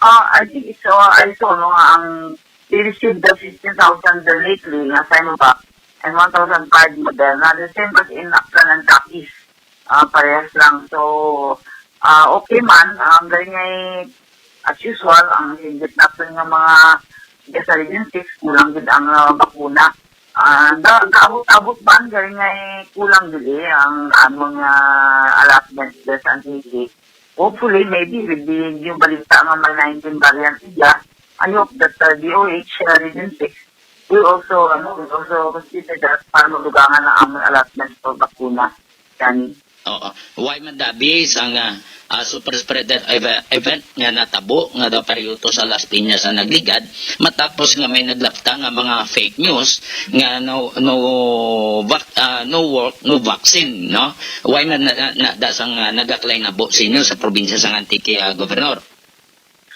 Ah, I think it's, uh, I saw, no, nga ang we received the fifteen thousand lately na Sinovac and one thousand five Moderna. The same as in Aklan and Capiz. Ah, parehas lang. So, ah, okay man. Ang galing ay, as usual, ang higit natin nga mga sa Region six, kulang gid ang, ah, bakuna. Ah, ga-, gaabot-abot man, galing ay kulang gid eh, ang among, ah, allotment sa Antique. Hopefully, maybe with the new balita nga may nineteen variant siya, I hope that, uh, D O H, uh, Region six will also, ano, will also consider that para madugangan ang among allotment for bakuna. Yan. Oo. Why man dabi sang, ah, ah, super spreader eve-, event nga natabo nga daw pareho to sa Las Piñas sa nagligad, matapos nga may naglapta nga mga fake news nga no, no vac-, ah, no work, no vaccine, no? Why man na, na, na, da sang, ah, nagaklainabo sa inyo sa probinsya sang Antique, ah, Gobernador?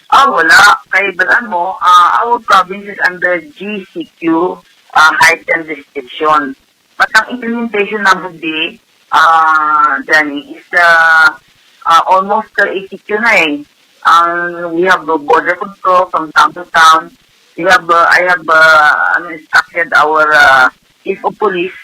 Ah, wala. Kay, balaan mo, ah, our province is under G C Q, ah, heightened restriction. But ang implementation naman di, ah, Danny, is, ah, ah, almost, ah, A C Q na eh. Ang, we have the border control from town to town. We have, ah, I have, ah, ano, instructed our, ah, chief of police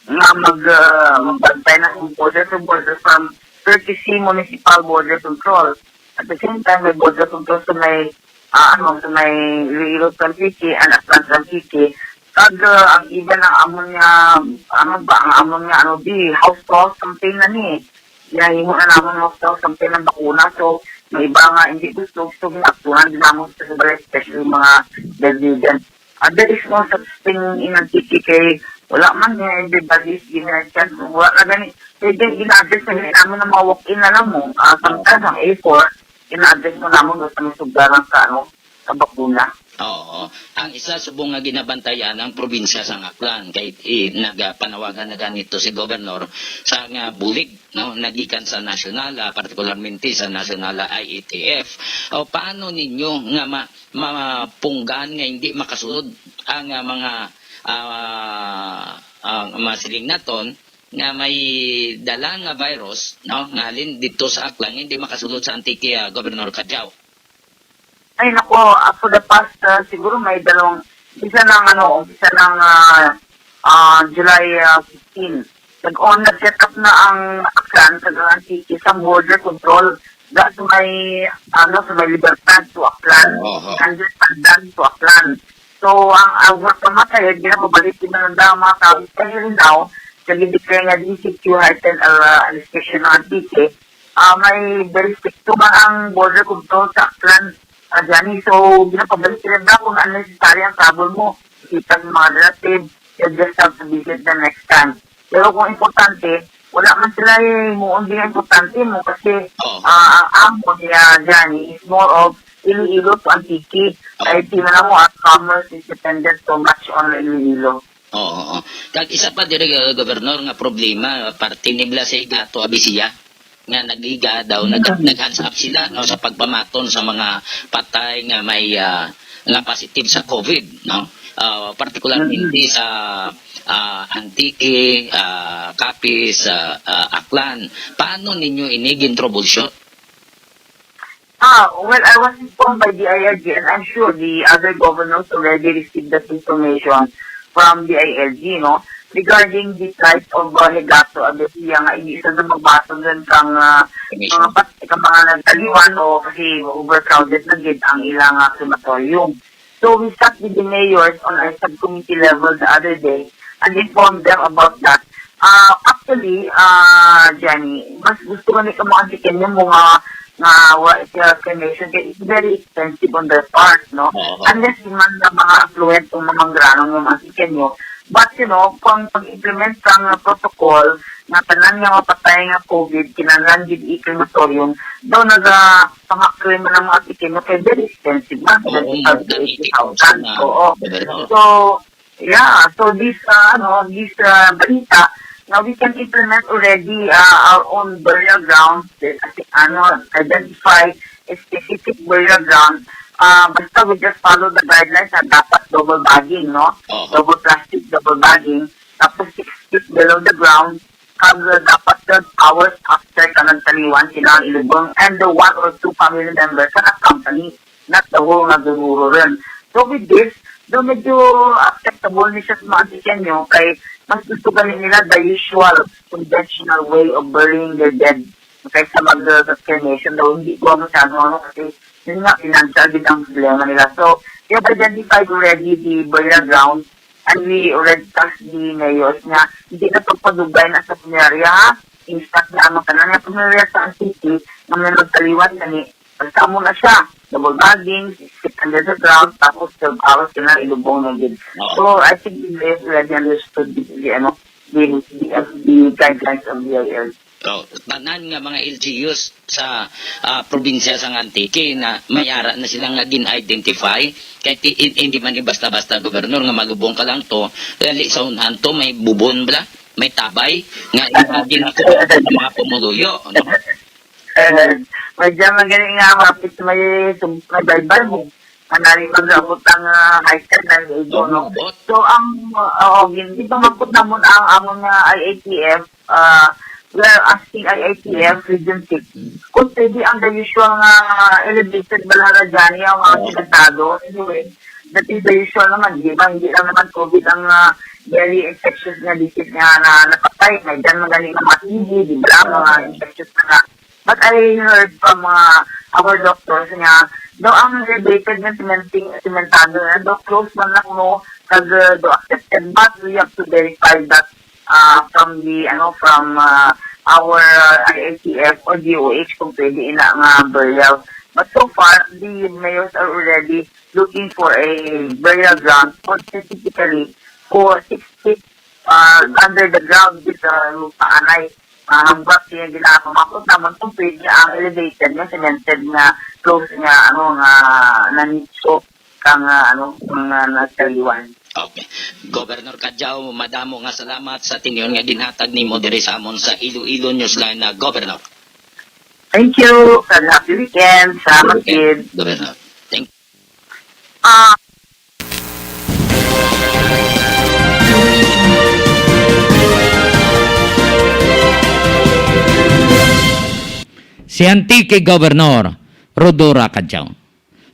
nga mag, ah, magbantay na sa border to border from thirty-three municipal border control. At the same time, may border control sa may, ah, ano, sa may Iloilo Antique and Aklan Antique. Kag, ah, ang iban ang amon nga, ano ba, ang amon nga, ano, di, house to house campaign na ni. Ginahimo na namon house to house campaign ang bakuna. So, may iba nga hindi gusto, gusto nga aktuhan din namon sa balay, especially mga bedridden. Ah, there is no such thing in Antique kay wala man nga everybody is given a chance. Wala na gani. Pwede gina-address na gani namon ang mga walk-in na lang mo. Ah, sometimes ang A four, gina-address mo namon basta may sugdaran sa, ano, sa bakuna. Oo. Ang isa subong nga ginabantayan ang probinsya sang Aklan kay, eh, nagapanawagan na ganito si Gobernador sa nga bulig, no, nagikan sa nasyonal, ah, partikularmente sa nasyonal, ah, I A T F. O, paano ninyo nga ma-, mapunggan nga hindi makasulod ang, ah, mga, ah, ah, masiling naton nga may dala nga virus, no, nga halin dito sa Aklan, hindi makasulod sa Antique, ah, Governor Cadiao? Ay, nako, ah, for the past, ah, siguro may dalawang, umpisa ng, ano, umpisa ng, ah, ah, July, ah, fifteen. Nag-on, nag-set up na ang Aklan sa Antique sa border control. Ga sa may, ano, sa may Libertad to Aklan. Oho. And then Pandan to Aklan. So, ang, ang work naman kayo, ginapabalik din ng mga tao, especially now, sa gidikay nga D C Q heightened, uh, restriction ng Antique, ah, may very strict man ang border control sa Aklan, ah, Johnny. So, ginapabalik nila na kung unnecessary ang travel mo. Kita ng mga relative, you just have to visit them next time. Pero kung importante, Wala man sila himuon di importante mo kasi, Oo. ah, ang amo niya, Johnny, is more of Iloilo to Antique. Oo. Kay tingnan mo, ang commerce is dependent so much on Iloilo. Oo, oo. Kag isa pa diri, uh, Governor, nga problema, parte ni bala sa Higato Abisiya, nga naghiga daw, nag-, Mm. nag-hands up sila, no, sa pagpamaton sa mga patay nga may, ah, nga positive sa COVID, no? Ah, partikularmente Mm. sa, ah, Antique, ah, Capiz, ah, ah, Aklan. Paano ninyo ini gin-troubleshoot? Ah, well, I was informed by the I L G, and I'm sure the other governors already received that information from the I L G, no? Regarding the plight of, uh, Higato Abisiya nga hindi sa magbaton dun kang, ah, Information. mga pat-, kang mga nagtaliwan o kasi overcrowded na gid ang ilang, ah, crematorium. So we sat with the mayors on a subcommittee level the other day and informed them about that. Ah, actually, ah, Jenny, mas gusto nga ni ka mga Antiqueño mo nga, nga wa siya cremation kay it's very expensive on their part, no? Oo. Unless man nga mga affluent o mga manggranong nga mga Antiqueño. But, you know, kung pag-implement sang protocol nga tanan nga mapatay nga COVID, kinahanglan gid i-crematorium, daw naga pangakrim man ang mga Antiqueño kay very expensive man, Oo, seventy-five to eighty thousand. Oo. Pero So, yeah, so this, uh, ano, this, uh, balita, now we can implement already, uh, our own burial grounds, eh, kasi, ano, identify a specific burial ground. Uh, basta we just follow the guidelines na dapat double bagging, no? Oo. Double plastic, double bagging. Tapos six feet below the ground. Kag, uh, dapat twelve hours after ka nagtaliwan, kailangan ilubong, and the one or two family members sa company, not the whole nga gururo rin. So with this, do medyo acceptable ni siya sa mga Antiqueño kay mas gusto gani nila the usual conventional way of burying their dead kaysa mag, uh, cremation daw. Hindi ko masyado ano kasi yun nga, financial din ang problema nila. So, we have identified already the burial ground and we already tasked the mayors nga hindi na pagpadugay na sa punerarya, ha? Instruct na ang tanan nga punerarya sa city nga may magtaliwan gani. Basta mo na siya, double bagging, six feet under the ground, tapos twelve hours ka na ilubong na gid. Oo. So, I think the mayors already understood the, the, ano, the, the, the guidelines of the I L. So, tanan nga mga L G Us sa, ah, probinsya sang Antique na may ara na sila nga gin-identify. Kay ti-, hin-, hindi man ni basta-basta, Gobernador, nga malubong ka lang to. Kaya li-, sa unahan to, may bubon bala, may tabay, nga imagine ako sa mga pumuluyo, no? Eh, medyo magaling nga, mapit may sum-, may baybay mo. Manali mag-abot ang, ah, high tide na ligo, no? Oo, abot. So, ang, ah, oo, gin-, di ba mapot namon ang amon nga I A T F, ah, we are asking I A T F Region six kung pwede ang the usual nga elevated bala ra dyan, yung mga Oo. Simentado. Anyway, that is the usual naman, di ba? Hindi lang naman COVID ang, ah, very infectious nga disease nga na napatay. May dyan magaling nga mga T B, di ba? Mga infectious na. But I heard from, uh, our doctors nga daw ang elevated nga cementing, sementado na daw close man lang mo kag, uh, daw accepted, but we have to verify that, uh, from the, ano, from, uh, our, uh, I A T F or D O H kung pwede ina nga burial. But so far, the mayors are already looking for a burial ground for specifically for six feet, uh, under the ground with the lupa anay. Ah, hambak siya ginapamakot naman kung pwede ang elevated nga cemented nga close nga, ano, nga nanitso kang, ah, ano, mga nagtaliwan. Okay. Governor Cadiao, madamo nga salamat sa tinyon nga ginhatag nimo diri sa amon sa Iloilo Newsline na, Governor. Thank you, and happy weekend. Salamat, Okay, kid. Governor. Thank Ah, Si Antique Governor Rhodora Cadiao.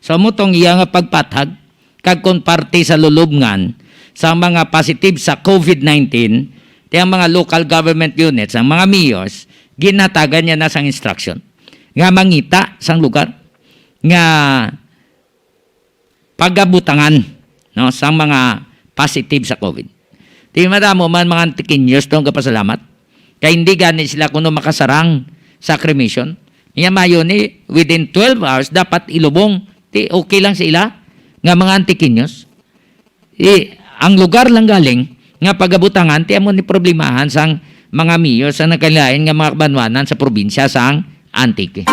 So, amo tong iya nga pagpathag kag kon parte sa lulubngan sa mga positive sa COVID nineteen, ti ang mga local government units, ang mga mayors, ginhatagan niya na sang instruction nga mangita sang lugar nga pagabutangan, no, sang mga positive sa COVID. Ti madamo man mga Antiqueños daw gapasalamat kay hindi gani sila kuno makasarang sa cremation. Niya mayo ni, within twelve hours, dapat ilubong. Ti okay lang sa ila nga mga Antiqueños. Ti ang lugar lang galing, nga pagabutangan ti amo ni problemahan sang mga mayor sa nagkalain nga mga kabanwanan sa probinsya sang Antique.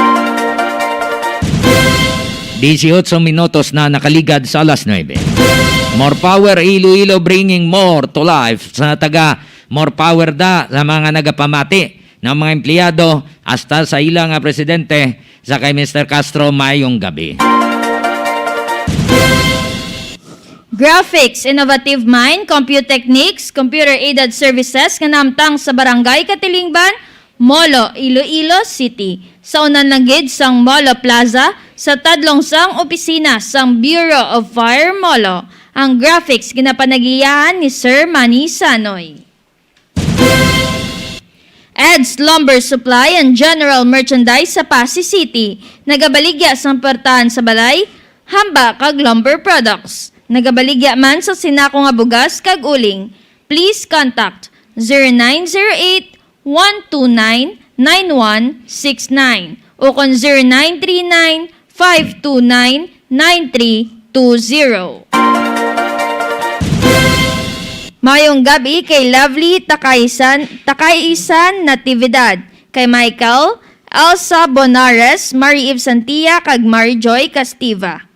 Dieciocho minutos na nakaligad sa alas nuebe. More power, Iloilo, bringing more to life. Sa taga More Power da sa mga nagapamati ng mga empleyado hasta sa ila nga presidente sa kay Mister Castro, mayong gabi. Graphics, Innovative Mind, Compute Techniques, Computer Aided Services nga namtang sa Barangay Katilingban, Molo, Iloilo City. Sa unan lang gid sang Molo Plaza, sa tadlong sang opisina sang Bureau of Fire Molo, ang graphics ginapanagiyahan ni Sir Manny Sanoy. Ed's Lumber Supply and General Merchandise sa Passi City nagabaligya sang puwertahan sa balay, hamba kag lumber products. Nagabaligya man sa sinako nga bugas kag uling. Please contact zero nine zero eight, one two nine, nine one six nine ukon zero nine three nine, five two nine, nine three two zero. Mayong gabi kay Lovely Takaisan, Takaisan Natividad, kay Michael, Elsa Bonares, Marie Eve Santia, kag Mary Joy Castiva.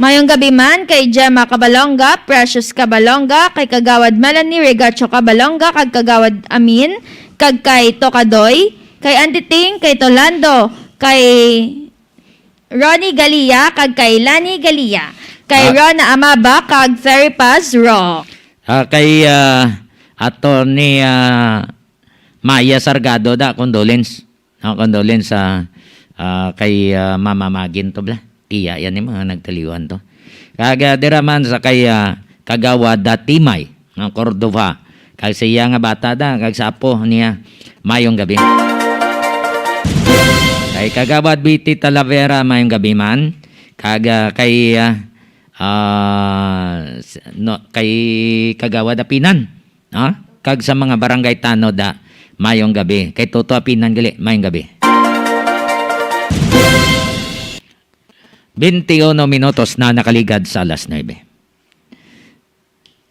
Mayong gabi man kay Gemma Cabalonga, Precious Cabalonga, kay Kagawad Melanie Regacho Cabalonga, kag Kagawad Amin, kag kay Tokadoy, kay Auntie Ting, kay Tolando, kay Ronnie Galia, kag kay Lani Galia, kay Ah. Rona Amaba, kag Ferry Paz Ro. Ah, kay ah, Attorney ah, Maya Sargado da, condolence. No, condolence sa ah, kay ah, Mama Magin to bla. Iya yan yung mga nagkaliwan to. Kag ah, dira man sa kay ah, Kagawad Datimay ng Cordova. Kag sa iya nga bata da, kag sa apo niya, mayong gabi. Kay Kagawad Biti Talavera, mayong gabi man. Kag ah, kay ah, ah, s- no, kay Kagawad Apinan, no? Kag sa mga barangay tanod, ah, mayong gabi. Kay Toto Apinan gali, mayong gabi. Twenty-uno minutos na nakaligad sa alas nuebe.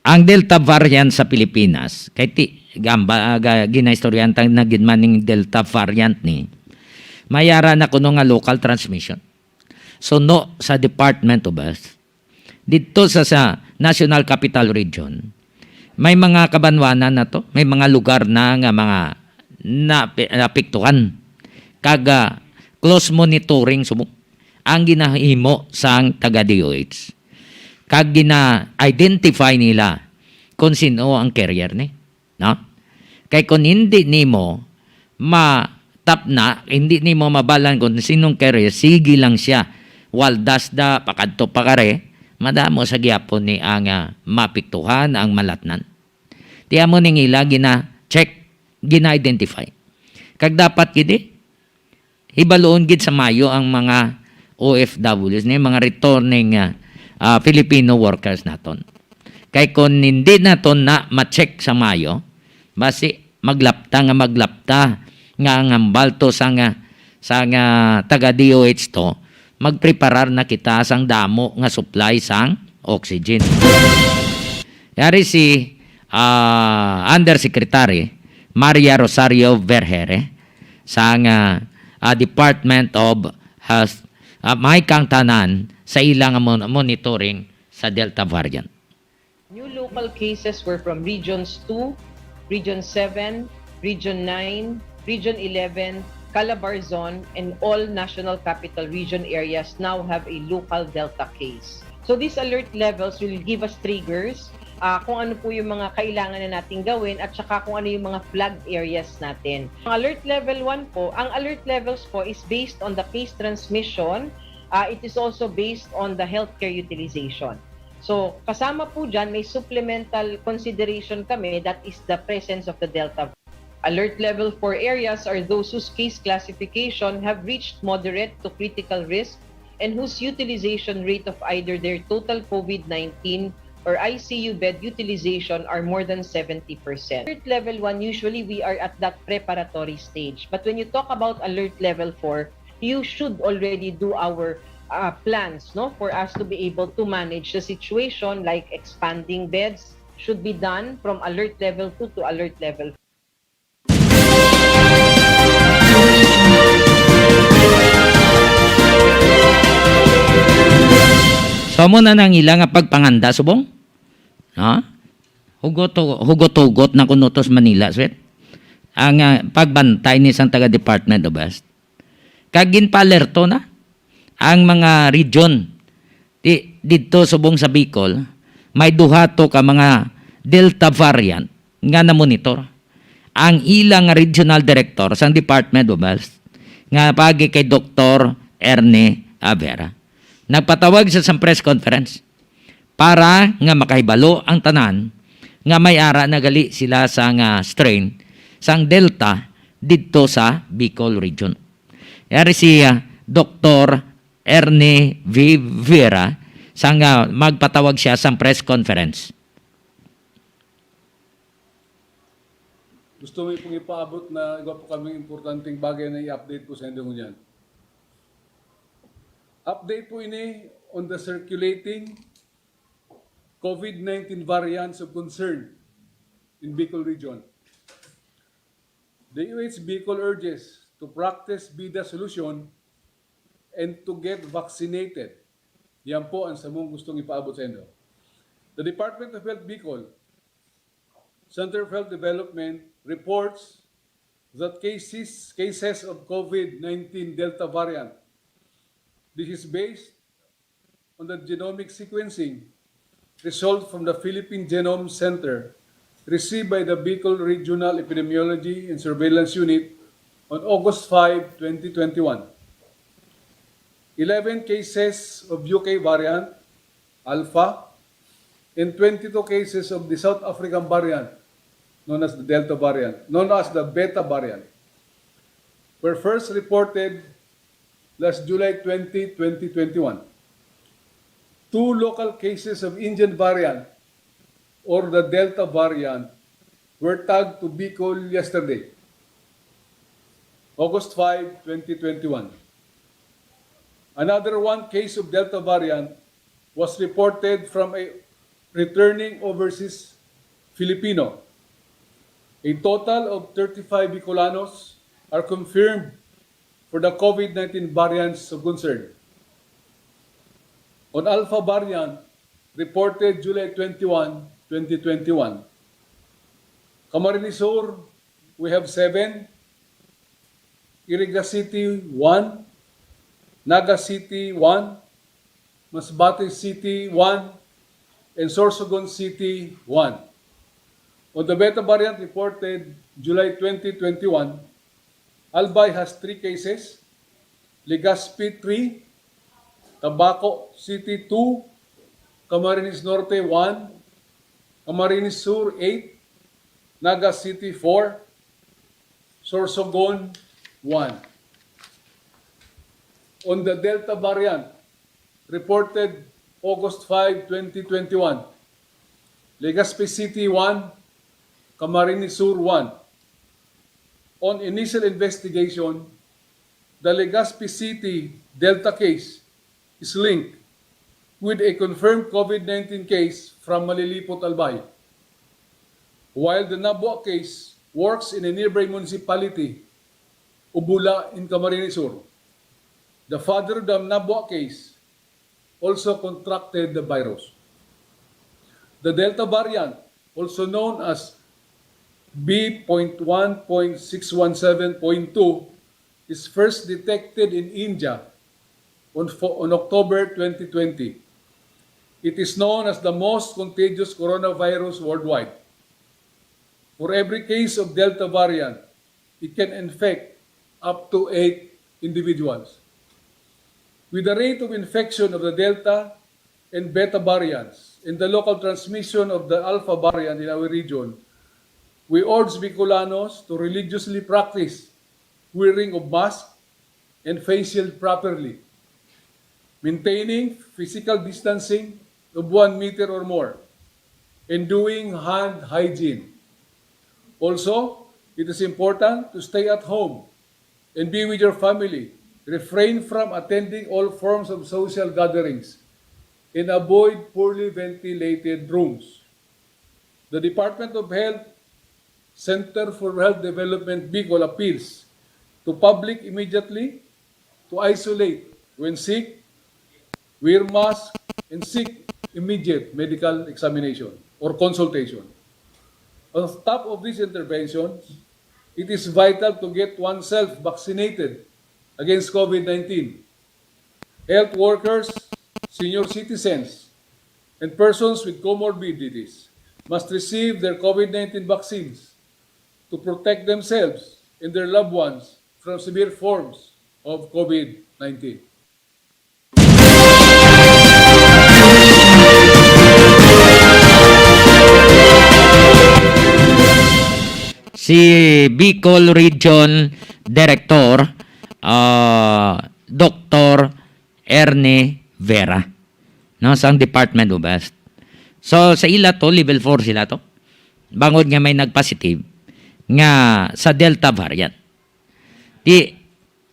Ang Delta variant sa Pilipinas, kay ti, gamba, ah, ga- ginaistoryahan ta na gid man ning Delta variant ni, mayara na kuno nga local transmission. Suno sa Department of Health, didto sa, sa National Capital Region, may mga kabanwanan na to, may mga lugar na nga mga napi- naapektuhan. Kag ah, close monitoring subong ang ginahimo sang taga D O H. Kag gina-identify nila kung sino ang carrier ni, no? Kay kung hindi nimo matapna, hindi nimo mabalan kung sinong carrier, sige lang siya. Waldas da, pakadto pa kare, madamo sa gyapon ni ang ah, mapiktuhan ang malatnan. Ti amo ning ila gina-check, gina-identify. Kag dapat gid eh, hibaluon gid sa mayo ang mga O F Ws ni mga returning ah, ah, Filipino workers naton. Kay kung hindi naton na ma-check sa mayo, basi maglapta nga maglapta nga ang hambal to sa nga sa nga taga D O H to, magpreparar na kita sang damo nga supply sang oxygen. Yari si ah, Undersecretary Maria Rosario Vergere sang ah, ah, Department of Health, ah, may kang tanan sa ilang mon- monitoring sa Delta variant. New local cases were from Regions two, Region seven, Region nine, Region eleven, Calabarzon, and all National Capital Region areas now have a local Delta case. So these alert levels will give us triggers ah, kung ano po yung mga kailangan na nating gawin at saka kung ano yung mga flag areas natin. Ang alert level one po, ang alert levels po is based on the case transmission. Ah, it is also based on the healthcare utilization. So, kasama po dyan, may supplemental consideration kami, that is the presence of the Delta. Alert level four areas are those whose case classification have reached moderate to critical risk and whose utilization rate of either their total COVID nineteen or I C U bed utilization are more than seventy percent. Alert level one, usually we are at that preparatory stage. But when you talk about alert level four, you should already do our uh, plans, no, for us to be able to manage the situation, like expanding beds, should be done from alert level two to alert level. So, amo na nang ila nga pagpanganda subong. Ha? Hugot, hugot-hugot na kuno to sa Manila, sweet. Ang ah, pagbantay ni sang taga Department of Health. Kag ginpaalerto na ang mga region di, didto subong sa Bicol, may duha to ka mga Delta variant nga namonitor ang ila nga regional director sang Department of Health nga paagi kay Doktor Ernie Avera. Nagpatawag sa sang press conference para nga makahibalo ang tanan nga may ara na gali sila sa nga strain sang Delta didto sa Bicol region. Yari si ah, Doktor Ernie Vivera sang ah, magpatawag siya sang press conference. Gusto mi pong ipaabot na igwa po kaming importanteng bagay na i-update po sa inyo ngunyan. Update po ini on the circulating COVID nineteen variants of concern in Bicol region. The U H Bicol urges to practice bida solution and to get vaccinated. Yan po ang samong gustong ipaabot sa inyo. The Department of Health Bicol, Center of Health Development reports that cases cases of COVID nineteen Delta variant. This is based on the genomic sequencing result from the Philippine Genome Center received by the Bicol Regional Epidemiology and Surveillance Unit on August five, twenty twenty-one. Eleven cases of U K variant, Alpha, and twenty-two cases of the South African variant, known as the Delta variant, known as the Beta variant, were first reported last July twenty, twenty twenty-one. Two local cases of Indian variant or the Delta variant were tagged to Bicol yesterday, August five, twenty twenty-one. Another one case of Delta variant was reported from a returning overseas Filipino. A total of thirty-five Bicolanos are confirmed for the COVID nineteen variants of concern. On Alpha variant, reported July twenty-one, twenty twenty-one. Camarines Sur, we have seven. Iriga City, one. Naga City, one. Masbate City, one. And Sorsogon City, one. On the Beta variant reported July twenty twenty-one, Albay has three cases, Legazpi three, Tabaco City two, Camarines Norte one, Camarines Sur eight, Naga City four, Sorsogon one. On the Delta variant, reported August five, twenty twenty-one, Legazpi City one, Camarines Sur one. On initial investigation, the Legazpi City Delta case is linked with a confirmed COVID nineteen case from Malilipot, Albay, while the Nabua case works in a nearby municipality, Ubula in Camarines Sur. The father of the Nabua case also contracted the virus. The Delta variant, also known as B point one point six one seven point two, is first detected in India on, fo- on October twenty twenty. It is known as the most contagious coronavirus worldwide. For every case of Delta variant, it can infect up to eight individuals. With the rate of infection of the Delta and Beta variants and the local transmission of the Alpha variant in our region, we urge Bicolanos to religiously practice wearing of mask and face shield properly, maintaining physical distancing of one meter or more, and doing hand hygiene. Also, it is important to stay at home and be with your family. Refrain from attending all forms of social gatherings and avoid poorly ventilated rooms. The Department of Health Center for Health Development Bicol appeals to public immediately to isolate when sick, wear mask, and seek immediate medical examination or consultation. On top of these interventions, it is vital to get oneself vaccinated against COVID nineteen. Health workers, senior citizens, and persons with comorbidities must receive their COVID nineteen vaccines to protect themselves and their loved ones from severe forms of COVID nineteen. Si Bicol Region Director, ah, Doktor Ernie Vera, no, sang Department of Health. So, sa ila to, level four sila to. Bangod nga may nag-positive nga sa Delta variant. Di,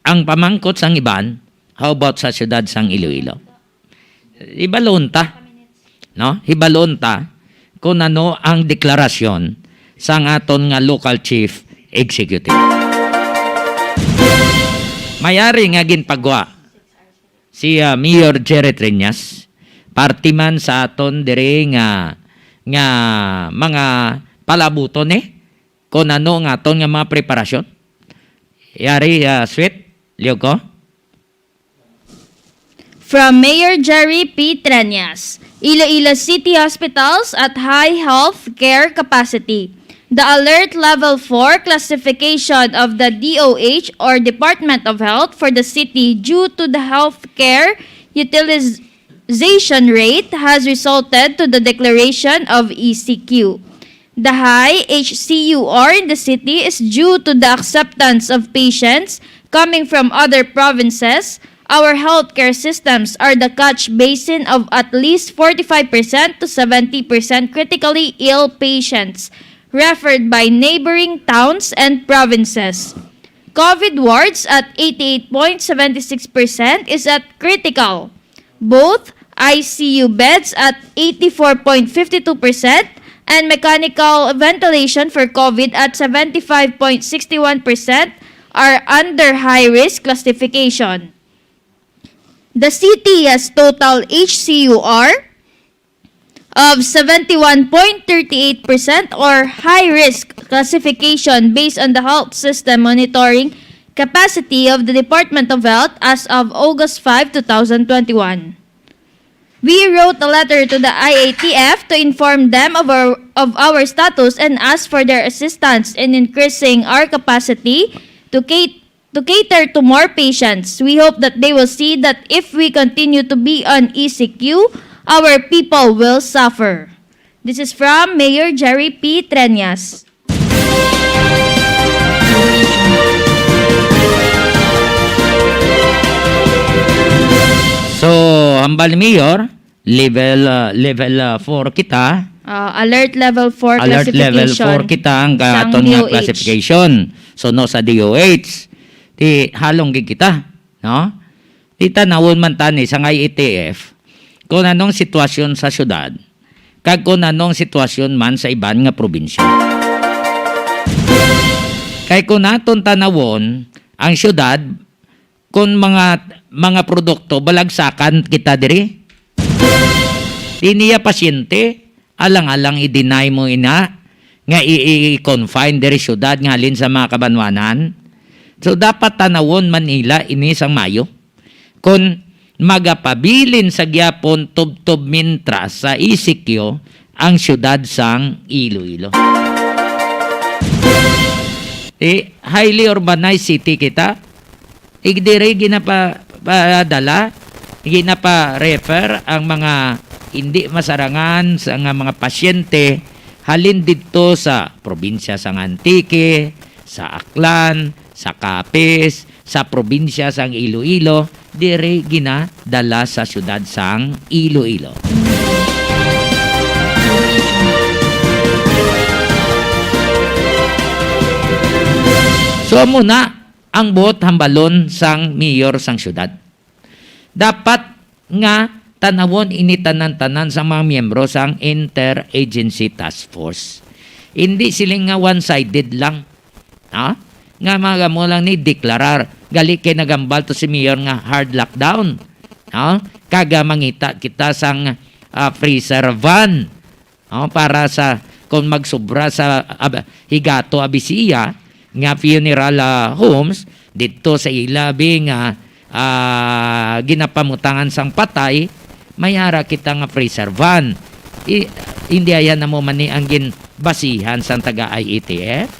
ang pamangkot sang iban, how about sa siyudad sang Iloilo? Hibalon ta, no? Hibalon ta kung ano ang deklarasyon sang aton nga local chief executive. Mayari nga ginpagwa si, ah, Mayor Jerry Treñas, parte man sa aton diri nga, nga mga palabuton, eh, kung ano nga aton nga mga preparasyon. Yari, ah, Sweet, liog ko? From Mayor Jerry P. Treñas, Iloilo City Hospitals at High Health Care Capacity. The Alert Level four classification of the D O H or Department of Health for the city due to the healthcare utilization rate has resulted to the declaration of E C Q. The high H C U R in the city is due to the acceptance of patients coming from other provinces. Our healthcare systems are the catch basin of at least forty-five percent to seventy percent critically ill patients referred by neighboring towns and provinces. COVID wards at eighty-eight point seven six percent is at critical. Both I C U beds at eighty-four point five two percent and mechanical ventilation for COVID at seventy-five point six one percent are under high risk classification. The city has total H C U R of seventy-one point thirty-eight percent or high risk classification based on the health system monitoring capacity of the Department of Health as of August five, two thousand twenty-one. We wrote a letter to the I A T F to inform them of our, of our status and ask for their assistance in increasing our capacity to cate- to cater to more patients. We hope that they will see that if we continue to be on E C Q, our people will suffer. This is from Mayor Jerry P. Treñas. So, hambal ni Mayor, level uh, level uh, four kita. Uh, alert level four Alert level classification. four kita ang Sang aton nga D O H. Classification. So, no, sa D O H, ti halong gid kita, no? Ti tanawon man tani sang I A T F kung anong sitwasyon sa syudad kag kung anong sitwasyon man sa iban nga probinsya. Kay kung naton tanawon ang syudad, kung mga mga produkto balagsakan kita diri, di niya pasyente, alang-alang i-deny mo ina nga i-, i-, i-confine diri syudad nga halin sa mga kabanwanan. So, dapat tanawon man nila ini sang mayo. Kung magapabilin sa gyapon tubtob mintras sa E C Q ang syudad sang Iloilo. Eh, highly urbanized city kita. Igdiri ginapa-, padala, ginapa-refer ang mga hindi masarangan sa nga mga pasyente halin didto sa probinsya sang Antique, sa Aklan, sa Capiz, sa probinsya sang Iloilo, diri ginadala sa syudad sang Iloilo. So, amo na ang buot hambalon sang mayor sang syudad. Dapat nga tan-awon ini tanan-tanan sa mga miyembro sang Interagency Task Force. Hindi siling nga one-sided lang, ha? Nga mga mo lang ni deklarar, gali kay nagambal to si Mayor nga hard lockdown, ha? Kaga mangita kita sang, ah, freezer van, no, para sa kung magsubra sa, ab-, Higato, Abisiya, nga funeral, ah, homes didto sa ila bi nga, ah, ginapamutangan sang patay, may ara kita nga freezer van. I-, hindi aya na mo man ni ang ginbasihan sang taga I E T F?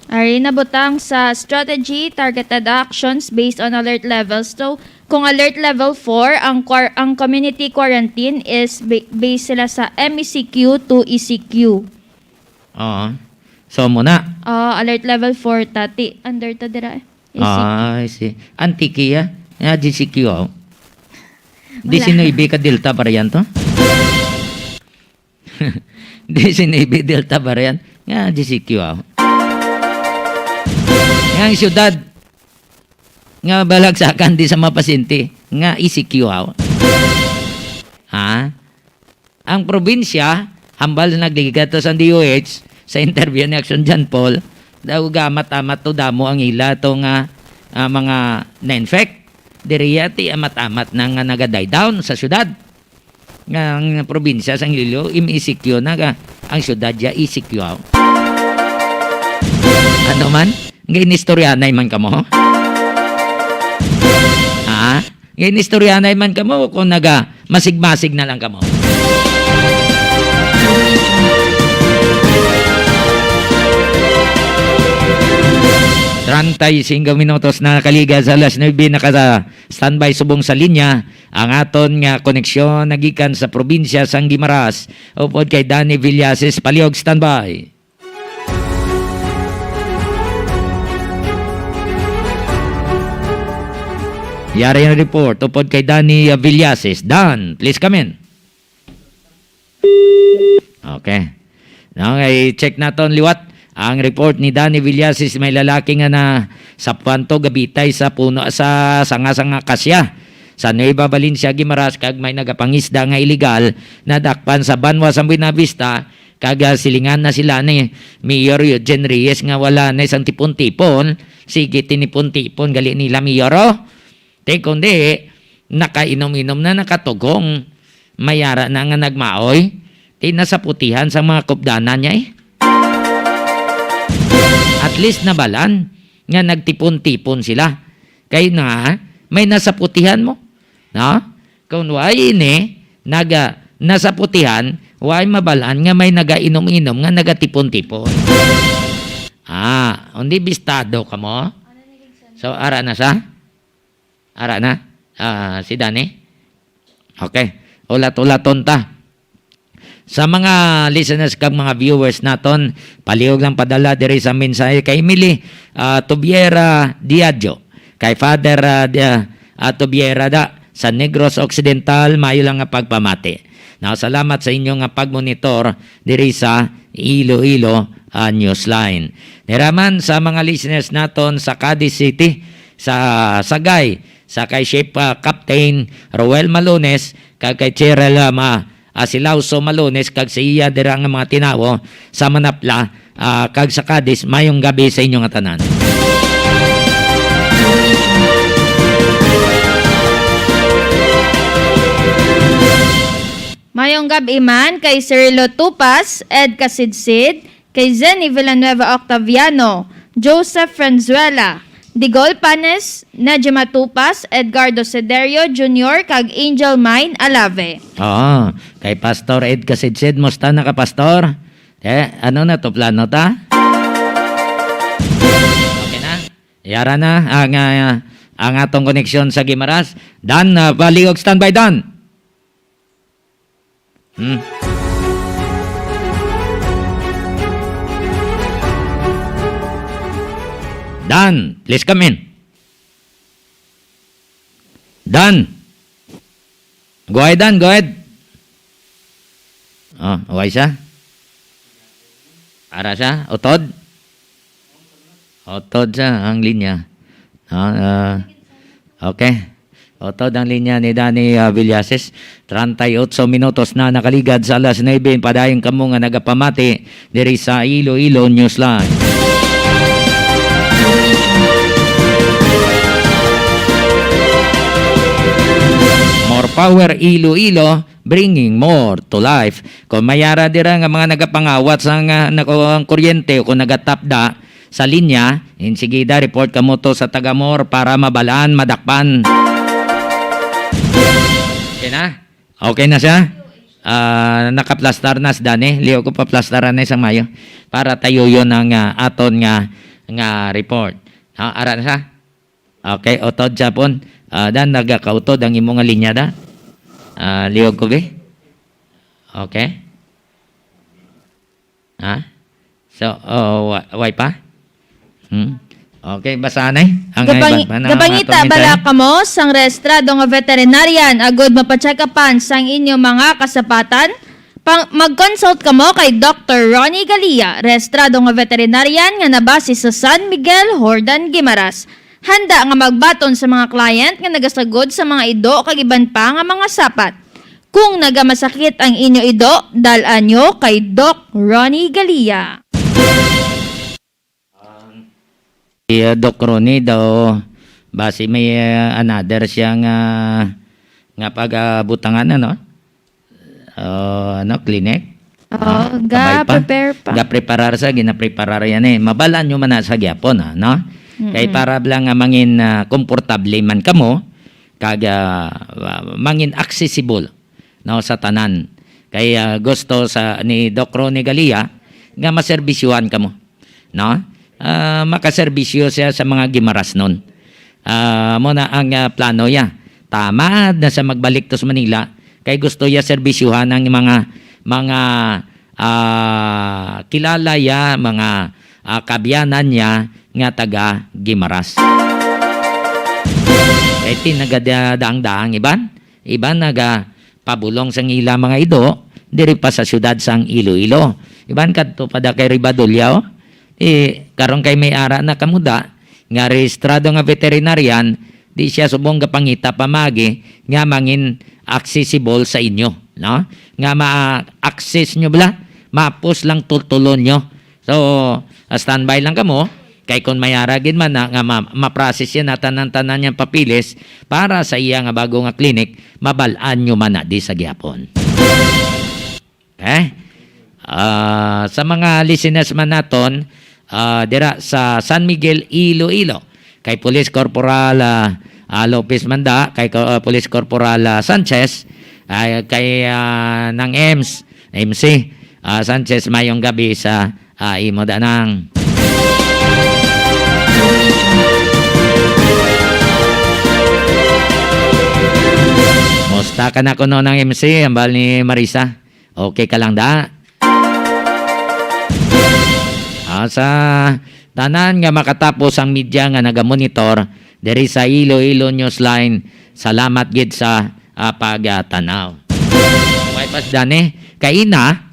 Ari, nabutang sa strategy, targeted actions based on alert levels. So, kung alert level four, ang quar-, ang community quarantine is ba-, based sila sa M E C Q to E C Q. Oo. So, muna. Ah, alert level four, tati. Under ta dira, eh. E C Q. Ah, I see. Antiquia? Ah, G C Q, oh. Wala. Diecinuebe ka Delta variant, oh. Diecinuebe Delta variant. Nga, G C Q, oh. Nga ang syudad, nga balagsakan di sa mga pasyente, nga E C Q, oh. Ha? Ang probinsya, hambal sa nagligat to sa D O H, sa interview ni Action John Paul, daw gamat-amat to damo ang ila to nga, ah, mga na-infect. Diri yati amat-amat na nga naga-die down sa syudad. Nga ang probinsya sang Iloilo, M E C Q na ka, ang syudad ya E C Q. Ano man? Nga inistoryanay man kamo? Ha? Nga inistoryanay man kamo kung naga masig-masig na lang kamo? Treinta y cinco minutos na nakaliga sa alas nuebe, naka-standby subong sa linya ang aton nga koneksyon nagikan sa probinsya sang Guimaras, upod kay Danny Villasis. Palihog, standby. Yari ang report upod kay Danny, uh, Villasis. Dan, please come in. Okay. No, i-check naton liwat ang report ni Danny Villasis, may lalaki nga na sa Puanto, gabitay sa puno sa sanga-sanga kasya sa Nueva Valencia, Guimaras, kag may nagapangisda nga iligal nadakpan sa banwa sa Buenavista, kag, ah, silingan na sila ni Mayor Eugene Reyes nga wala na sang tipon-tipon. Sige, tinipon-tipon gali nila, Mayor, oh. Ti kundi, nakainom-inom na, nakatughong, mayara na nga nagmaoy, ti nasaputihan sa mga kupdanan niya, eh. At least nabalan nga nagtipon-tipon sila. Kay na, may nasaputihan mo. No? Kung way ini, naga, nasaputihan, way mabalan nga may nagainom-inom nga nagatipon-tipon. Ah, hindi bistado ka mo? So, ara na sa? Ara na? Ah, si Danny? Okay. Ulat-ulaton ta. Sa mga listeners kag mga viewers naton, palihog lang padala diri sa mensahe kay Emily, ah, Tubiera Diadio, kay Father, ah, Dia-, ah, Tubiera da sa Negros Occidental, maayo lang nga pagpamati. Now, salamat sa inyo nga pagmonitor diri sa Iloilo, ah, Newsline. Niraman sa mga listeners naton sa Cadiz City, sa Sagay, sa kay Ship, ah, Captain Roel Malones, kag kay Cheryl, ah, Ma-, ah, Silauso Malones, kag sa iya dira nga mga tinawo sa Manapla, ah, kag sa Cadiz, mayong gabi sa inyo nga tanan. Mayong gab-i man kay Cirilo Tupas, Ed Kasidsid, kay Zenny Villanueva Octaviano, Joseph Franzuela, Digol Panes, Nejima Tupas, Edgardo Sederio Junior, kag Angel Mine Alave. Oo, kay Pastor Ed Kasidsid, musta na ka, Pastor? Eh, ano na to, plano ta? Okay na? Yara na ang, ah, ang atong koneksyon sa Guimaras. Dan, ah, palihog, standby, Dan. Hmm. Dan, please come in. Dan. Go ahead, Dan. Go ahead. Oh, okay siya? Ara siya? Utod? Utod siya ang linya. Ah, ah, okay. Utod ang linya ni Danny, ah, Villases. Treinta y ocho minutos na nakaligad sa alas nuebe. Padayon kamo nga nagapamati diri sa Iloilo Newsline. More power, Iloilo, bringing more to life. Kung may ara dira nga mga nagapangawat sa nga, nako ang kuryente o kung nagatapda sa linya, insigida report kamo to sa taga-More para mabalaan, madakpan. Okay na? Okay na siya? Ah, nakaplastar na si Dani. Liyo ko paplastaran na isang mayo para tayuyon ang, ah, aton nga, nga report. Ha, ara na siya? Okay, utod sa pon. Ah, Dan, nagakautod ang imo nga linya, da? Ah, liog ko, be? Okay. Ha? So, oh, wa-, way pa? Hmm? Okay, basa na eh. Ang Gabang-, iban pa na gabangita mga bala kamo sang rehistrado nga veterinarian agud mapacheck-upan sang inyo mga kasapatan? Pang, mag-consult kamo kay Doktor Ronnie Galia, rehistrado nga veterinarian nga nabase sa San Miguel, Jordan, Guimaras. Handa nga magbaton sa mga client nga nagasagod sa mga ido kag iban pa nga mga sapat. Kung nagamasakit ang inyo ido, dal-a nyo kay Doc Ronnie Galia. Si, uh, Doc Ronnie daw, basi may, uh, another siya nga, nga pagabutangan, ano? Uh, ano, clinic? Oo, Ah, kabay pa? ga-prepare pa. Ga-preparar sa, ginapreparar yan eh. Mabalaan nyo man na sa gyapon, ah, no? Kay Mm-mm. para lang nga mangin, ah, komportable man kamo, kag, ah, mangin accessible, no, sa tanan. Kay, ah, gusto sa, ni Doc Ronnie Galia nga maserbisyuhan kamo, no? Ah, makaserbisyo siya sa mga Gimarasnon. Ah, mo na ang, ah, plano ya. Tamad na sa magbalik to sa Manila, kay gusto ya serbisyuhan ang mga, mga, ah, kilala ya, mga, ah, kabyanan niya nga taga Gimaras. Kay ti nagadaang-daang iban, iban nagapabulong sang ila mga ido diri pa sa siyudad sang Iloilo. Iban kadto pa da kay Ribadolia, oh. Eh, karon kay may ara na kamuda nga rehistrado nga veterinarian, di siya subong gapangita pamagi nga mangin accessible sa inyo, no? Nga ma-access nyo bala, mapos lang tultulon nyo. So, ah, standby lang kamo, kay kung may ara gid man na nga ma-, ma-process yan na tanan-tanan niyang papilis para sa iya nga bago nga clinic, mabal-an nyo man na di sa gihapon. Eh? Ah, sa mga listeners man naton, ah, dira sa San Miguel, Iloilo, kay Police Corporal, ah, ah, Lopez Manda, kay ko-, ah, Police Corporal, ah, Sanchez, ay kay, ah, Nang Ems, M C, ah, Sanchez, mayong gabi sa, ah, imo danang. Musta ka na kuno, Nang M C, hambal ni Marisa? Okay ka lang da? Ah, sa tanan nga makatapos ang media nga nagamonitor diri sa Iloilo Newsline, salamat gid sa, ah, pagtanaw. Way pas dani, kaina,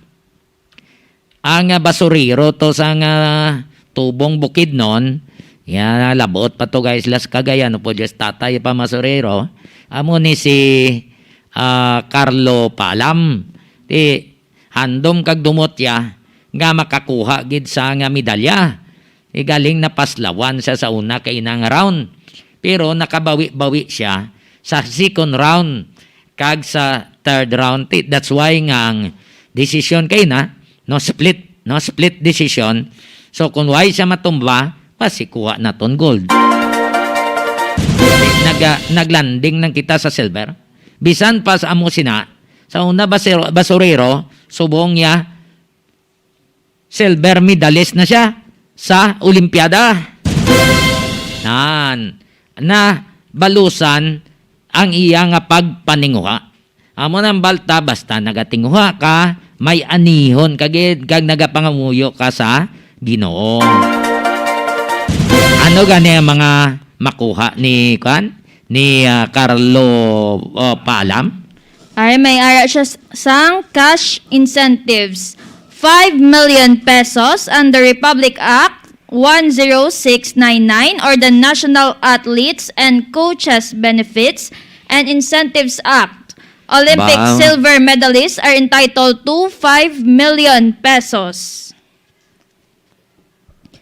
ang, ah, basurero to sa nga tubong Bukidnon, ya, labot pa to, guys, las Cagayan, upod yes tatay pa masurero, amo ni si, ah, Carlo Palam. Ti, handom kag dumot ya nga makakuha gid sa nga medalya. Igaling napaslawan siya sa una kay inang round, pero nakabawi-bawi siya sa second round kag sa third round. Ti-, that's why nga ang desisyon kay na, no, split, no, split decision. So, kung why siya matumba, basi kuha naton gold. Naga-, naglanding lang kita sa silver. Bisan pa sa amo sina, sa una basero-, basurero, subong niya, silver medalist na siya sa Olimpiada. Nan, na balusan ang iya nga pagpaninguha. Amo nang balta, basta nagatinguha ka, may anihon ka gid, kag nagapangamuyo ka sa Ginoo. Ano gani ang mga makuha ni, kwan? Ni, ah, Carlo, ah, Paalam? Ay, may ara siya s-, sang cash incentives, five million pesos under Republic Act one zero six nine nine or the National Athletes and Coaches Benefits and Incentives Act. Olympic Ba- silver medalists are entitled to five million pesos.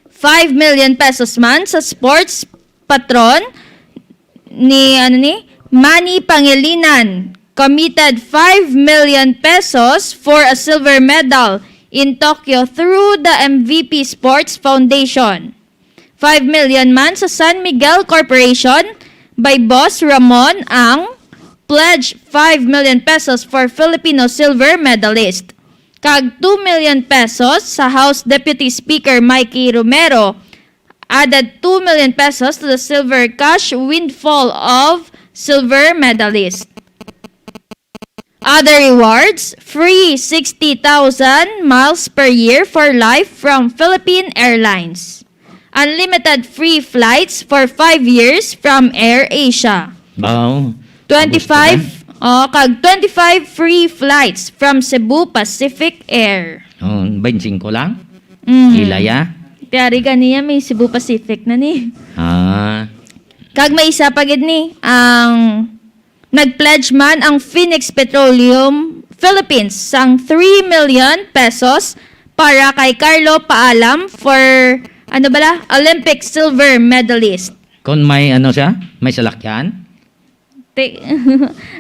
Five million pesos man sa sports patron ni, ano ni, Manny Pangilinan committed five million pesos for a silver medal in Tokyo through the M V P Sports Foundation. Five million man sa San Miguel Corporation by Boss Ramon Ang pledge five million pesos for Filipino silver medalist. Kag two million pesos sa House Deputy Speaker Mikey Romero added two million pesos to the silver cash windfall of silver medalist. Other rewards, free sixty thousand miles per year for life from Philippine Airlines. Unlimited free flights for five years from AirAsia. Wow. Twenty-five, Gusto oh, kag twenty-five free flights from Cebu Pacific Air. Oh, twenty-five lang? Mm. Ilaya? Tiyari ka niya, may Cebu Pacific na ni. Ah. Kag may isa pa gid ni, ang nag-pledge man ang Phoenix Petroleum Philippines sang three million pesos para kay Carlo Paalam for, ano bala, Olympic silver medalist. Kung may ano siya, may salakyan? Te,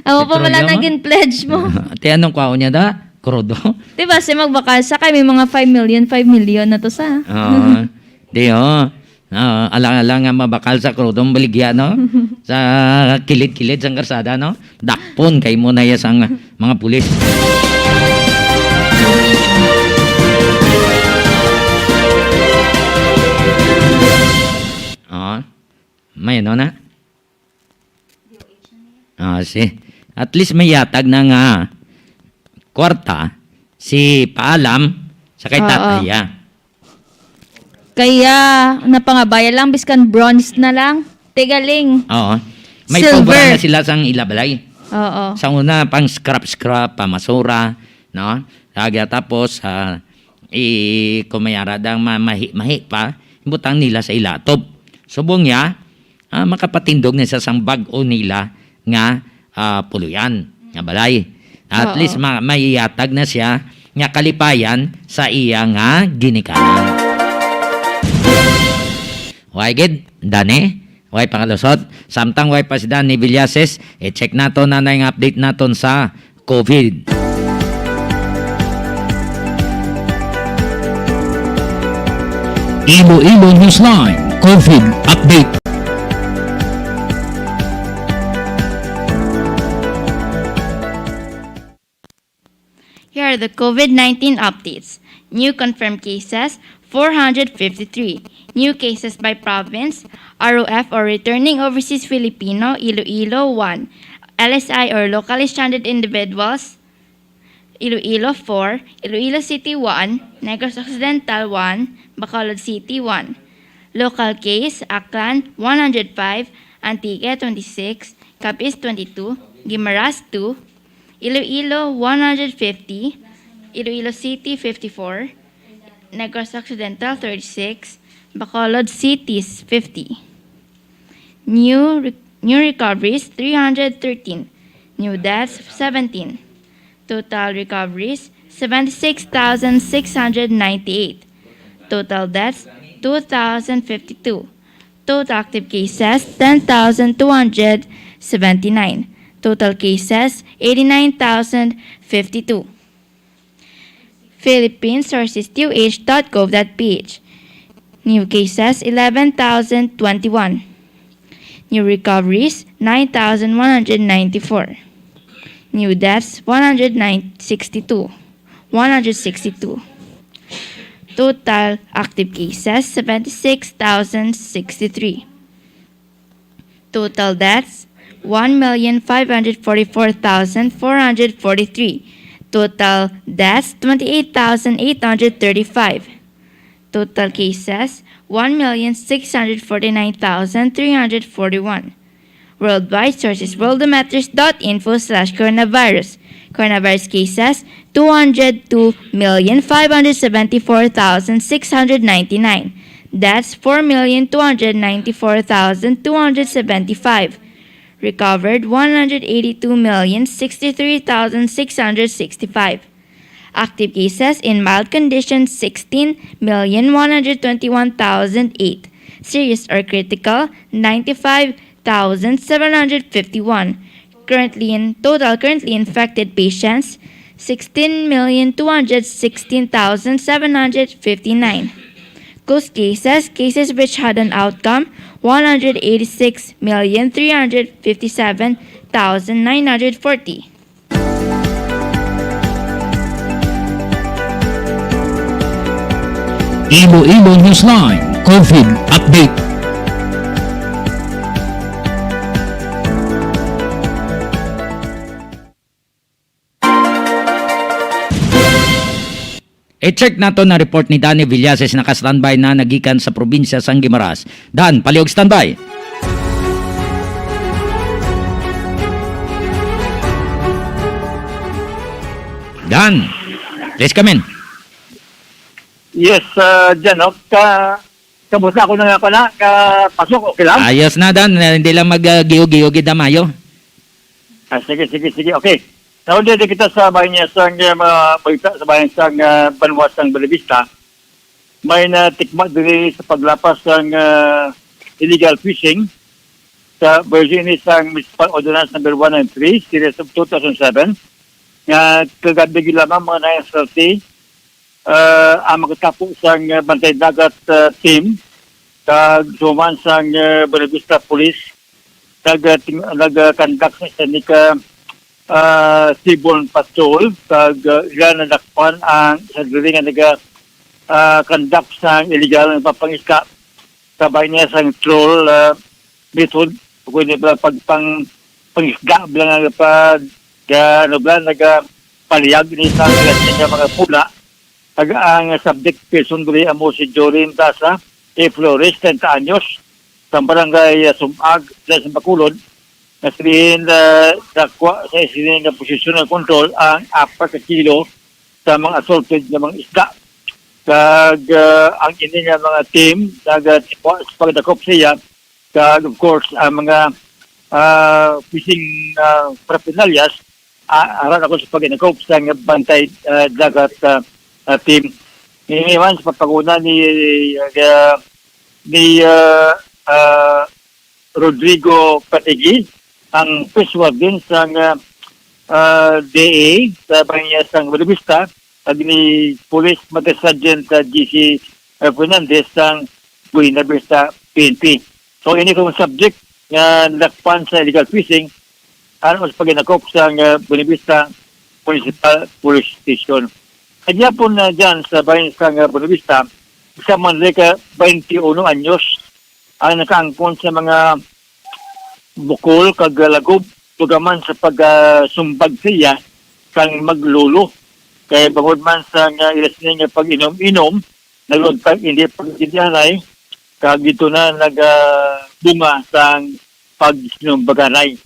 amo pa man lang Petroleum? Naging pledge mo. Te, anong kwaon niya da? Krudo? Di ba, si magbakal sa kay may mga five million, five million na to sa. Oo. Di, oh. Ah, alang-alang nga mabakal sa krudong baligya, no? Sa kilid-kilid sang karsada, no? Dakpon kay mo na ya sang mga pulis. Ah, may ano na? Ah, si, at least may yatag na nga kwarta si Paalam sa kay Oo. Tataya. Kaya napangabaya lang, biskan bronze na lang. Tigaling. Oo. May Silver. Pabura na sila sang ila balay. Oo. Sa una, pang scrap-scrap, pamasura, no? Kaya tapos, ah, i-, kung may ara dang ma-, mahi-, mahi pa, butang nila sa ilatop. Subong niya, ah, makapatindog na sa sang bag-o nila nga, ah, puloyan, nga balay. At Oo. least ma-, may iyatag na siya nga kalipayan sa iya nga ginikanan. Way gid, Dani, way pangalusot. Samtang way pa si Dani Villases, i-check nato na na yung update naton sa COVID. Iloilo Newsline, COVID update. Here are the COVID nineteen updates. New confirmed cases, four hundred fifty-three. New cases by province, R O F or returning overseas Filipino, Iloilo, one. L S I or locally stranded individuals, Iloilo, four. Iloilo City, one. Negros Occidental, one. Bacolod City, one. Local case, Aklan, one hundred five. Antique, twenty-six. Capiz, twenty-two. Guimaras, two. Iloilo, one hundred fifty. Iloilo City, fifty-four. Negros Occidental, thirty-six. Bacolod City, fifty. New re-, new recoveries, three hundred thirteen. New deaths, seventeen. Total recoveries, seventy-six thousand six hundred ninety-eight. Total deaths, two thousand fifty-two. Total active cases, ten thousand two hundred seventy-nine. Total cases, eighty-nine thousand fifty-two. Philippines sources T O H dot gov dot P H. New cases, eleven thousand twenty-one. New recoveries, nine thousand one hundred ninety-four. New deaths, one hundred nine sixty-two. One hundred sixty-two. Total active cases, seventy-six thousand sixty-three. Total deaths, one million five hundred forty-four thousand four hundred forty-three. Total deaths, twenty-eight thousand eight hundred thirty-five. Total cases, one million six hundred forty-nine thousand three hundred forty-one. Worldwide sources, worldometers dot info slash coronavirus. Coronavirus cases, two hundred two million five hundred seventy-four thousand six hundred ninety-nine. Deaths, four million two hundred ninety-four thousand two hundred seventy-five. Recovered, one hundred eighty-two million sixty-three thousand six hundred sixty-five. Active cases in mild condition, sixteen million one hundred twenty-one thousand eight. Serious or critical, ninety-five thousand seven hundred fifty-one. Currently in total, currently infected patients, sixteen million two hundred sixteen thousand seven hundred fifty-nine. Closed cases, cases which had an outcome, one hundred eighty-six million three hundred fifty-seven thousand nine hundred forty. Iloilo Newsline COVID Update. I-check nato na report ni Danny Villases, naka-standby na nagikan sa probinsya sang Guimaras. Dan, palihog standby. Dan, please come in. Yes, uh, Jan, no? Ka, kamusta ako na nga pala? Kapasok, okay lang? Ayos na, Dan. Hindi lang mag-giyo-giyo gid mayo. Ah, sige, sige, sige. Okay. Naunday na kita sa bahin niya sang uh, mga balita sa bahin sang uh, banwa sang Buenavista. May natikma diri sa paglapas sang uh, illegal fishing sa Virginia sang Municipal Ordinance Number one and three, Series of two thousand seven, nga kagab-i lamang mga nine thirty, uh, ang makatapo sang uh, Bantay Dagat uh, team kag suman sang uh, Buenavista Police nag nag-conduct sa isa ni ka uh, seaborne patrol kag uh, ila nadakpan ang isa diri nga naga uh, conduct sang illegal nga pagpangisda sa bahin niya sang troll uh, method, kundi pala pag pang pangisda bala nga pag uh, ano bala naga palihag ni sa mga mga pula. Kag ang subject person diri amo si Jorin Daza A. Flores, treinta anyos, sa barangay uh, Sumag, sa Bacolod, na siling uh, dakwa sa sini nga posisyon ng kontrol ang apat ka kilo sa mga assorted nga mga isda. Kag uh, ang ini nga mga team nagatiwa sa pagdakop sa iya kag of course ang mga uh, fishing uh, paraphernalias uh, aran ako sa pagdakop sa bantay uh, dagat uh, uh, team. Iniwan sa pagpanguna ni uh, ni uh, uh, Rodrigo Patigi, ang Fish Warden sang uh, uh, D A sa Bahia sang Buenavista, kag ni Police Master Sergeant uh, G C uh, Fernandez sang Buenavista P N P. So ini kung subject nga nadakpan sa illegal fishing aron sa paginakop sang uh, Buenavista Municipal Police Station. Kagihapon na dyan sa bahin sang uh, Buenavista, isa man ka twenty-one anyos ang nakaangkon sa mga bukol kag lagob tugaman sa pagsumbag sa iya sang maglolo. Kay bangod man sa nga ila sini nga pag-inom-inom, nagluntag hindi pagkitianay kag dito na nagabunga sang pagsinumbaganay.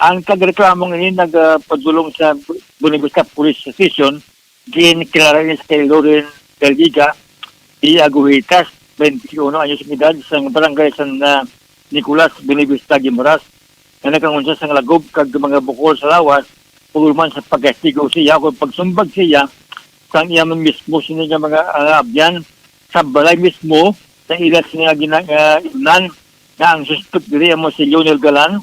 Ang tagreklamo ini nagapadulong sa Buenavista Police Station, ginkilala niya kay Loren Galdiga, di Aguhitas, twenty-one anyos ang edad, sa barangay San uh, Nicolas, Buenavista, Guimaras, nga nagkangunsa sang lagob kag mga bukol sa lawas, pagulman sa pagkastigo siya o pagsumbag siya sang iya man mismo sini nga mga uh, abyan sa balay mismo sa ila sini nga gina, uh, imnan nga ang suspek diri amo si Lionel Galan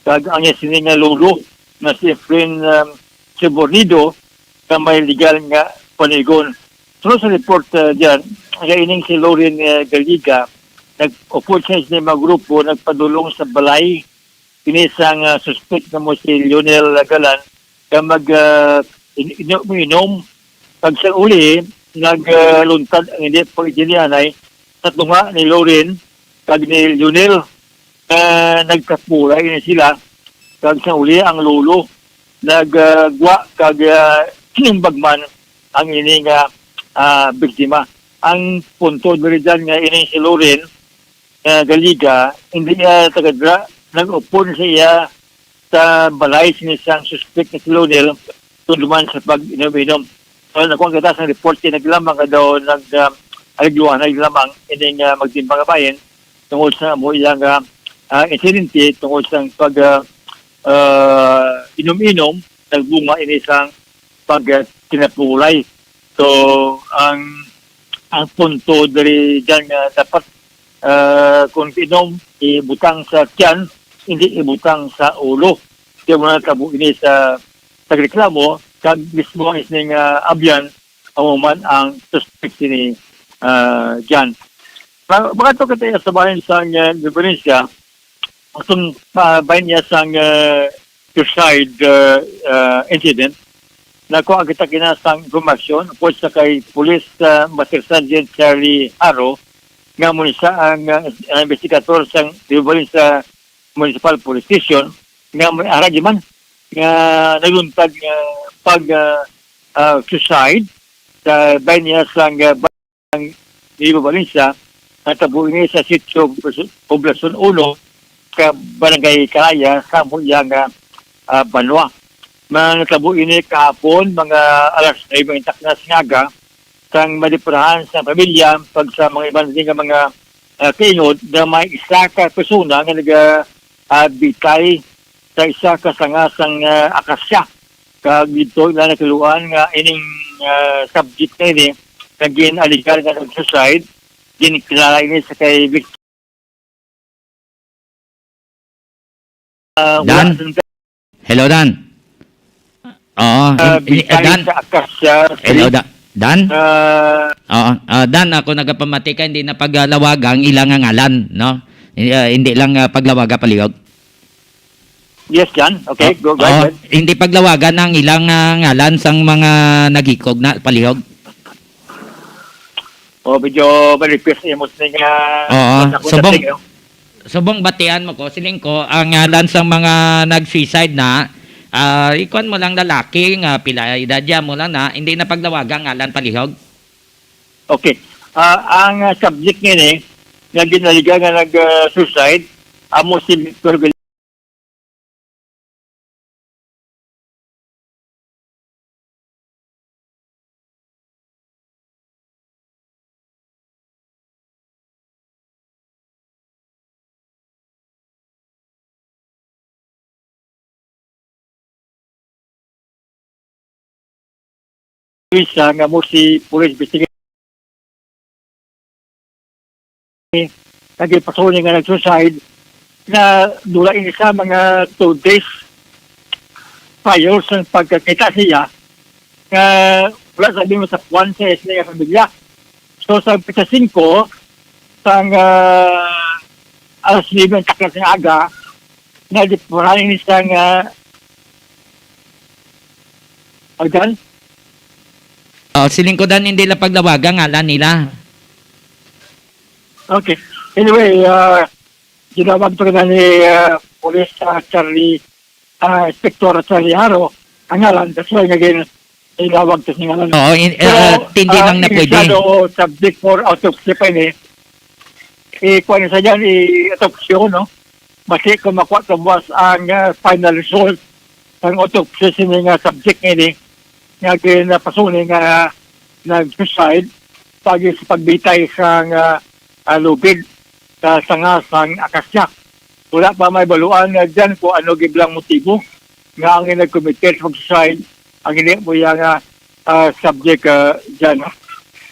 kag ang iya sini nga lolo nga si Efren um, Sebornido nga may legal nga panigon. Sunod sa report uh, dyan, ang ining si Loren uh, Galiga nag-upod sa isang mga grupo nagpadulong sa balay ini sang uh, suspect nga mo si Lionel Galan nga mag uh, inom kag sa uli nagluntad uh, ang hindi pagkilianay sa tunga ni Loren kag ni Lionel nga uh, nagkapulay ni sila kag sa uli ang lolo nagagwa uh, kag uh, sinumbag man ang ini nga uh, biktima. Ang punto diri dyan nga ini si Loren uh, Galiga, hindi uh, tagadra nag-upon sa iya sa balay sini sang suspek ni Colonel tungod man sa pag-inom-inom. So, nakuha kita sa report kay naglamang ka daw nag uh, aligluanay lamang ining uh, magtimbang bayan tungod sa mo iya nga uh, insidente tungod sa pag uh, ah, inom-inom, nagbunga ini sang pagtinapulay. So, ang, ang punto diri dyan nga dapat, ah, kung inom, ibutang sa tiyan, hindi ibutang sa ulo. Kaya mo natabo ini sa, sa reklamo, kag mismo is ning, ah, abyan, amo man ang suspect ni, ah, Jan. Ma-, makato kita sa bahin sa, ah, Valencia, atong, ah, bahin niya sang, ah, suicide, ah, ah, incident. Nakuha kita kina sang impormasyon, upod sa kay Police, ah, Master Sergeant Charlie Haro, nga muna siya ang, ah, ah, investigator sang Valencia Municipal Police Station, nga may aragi man nga nagluntad nga pag, ah, ah, suicide sa bahin niya sang, ah, Nueva Valencia, natabo ini sa Sitio Poblacion uno, ka Barangay Calaya, sa Muyang, ah, ah, Banwa. Mga natabo ini kahapon, mga alas nuebe ng taknas nga aga, sang madipurahan sa pamilya, pag sa mga iban din nga mga, ah, kainod, na may isa ka persona nga naga, ah, bitay sa isa ka sanga sang, ah, akasya. Kag dito ila nakaluan nga ining, ah, subject na ini, nga gin-alegar nga nag-suicide, ginkilala ini sa kay Vic-, ah, wala Dan? sa Hello, Dan. Oo, Ah, in-, in-, bitay Dan. sa Acacia Hello, Street. Da-, Dan. Ah, Oo, ah, Dan, ako nagapamati ka, hindi na paglawaga ang ilang nga ngalan, no? Hindi, ah, hindi lang, ah, paglawaga palihog. Yes, Jan. Okay, Oh, go, go oh, ahead. Hindi paglawagan ang ilang, ah, ngalan sang mga naghikog na palihog. Oh, medyo malipis imos ni nga Oo, sa akong subong, dating, no? Subong batian mo ko, siling ko, ang ngalan sang mga nag-suicide na, ah, ikuan mo lang lalaki nga pila edad ya mo lang na, hindi na paglawaga ang ngalan palihog. Okay. Ah, ang, ah, subject ngini nga ginaliga nga nag, ah, suicide, amo si Victor Gal- Luisa nga mo si Police Investigator. Nagipasuli nga nag-suicide na dula ini sa mga two days prior sa pagkakita siya nga wala sabi mo sa kwan sa isla nga pamilya. So, sa petsa singko, sang, ah, alas nuebe ang taklas nga aga, nadipurahan ini sa nga, agdan? Oh, siling ko, Dan, hindi lang paglawaga ngalan nila. Okay. Anyway, ah, ginawag to na ni, ah, Police, ah, Charlie, ah, Inspector Charlie Haro, ang ngalan, that's why nga gin-, ginawag to sa ngalan. Oo, in-, Pero, ah, tindi ah, lang na pwede. Masyado subject for autopsy pa ini. Eh, kuwan sa dyan, eh, autopsy, no? Basi kung makuha sa buwas ang, ah, final result, ang autopsy sini nga subject ini, nga ginapasuni nga nag-suicide, pag sa pagbitay sa nga, ah, lubid sa sanga sang akasya. Wala pa may baluan nga dyan kung ano giblang motibo nga ang nag-commit sa pag-suicide, ang hindi mo iya nga, ah, subject, ah, dyan, no?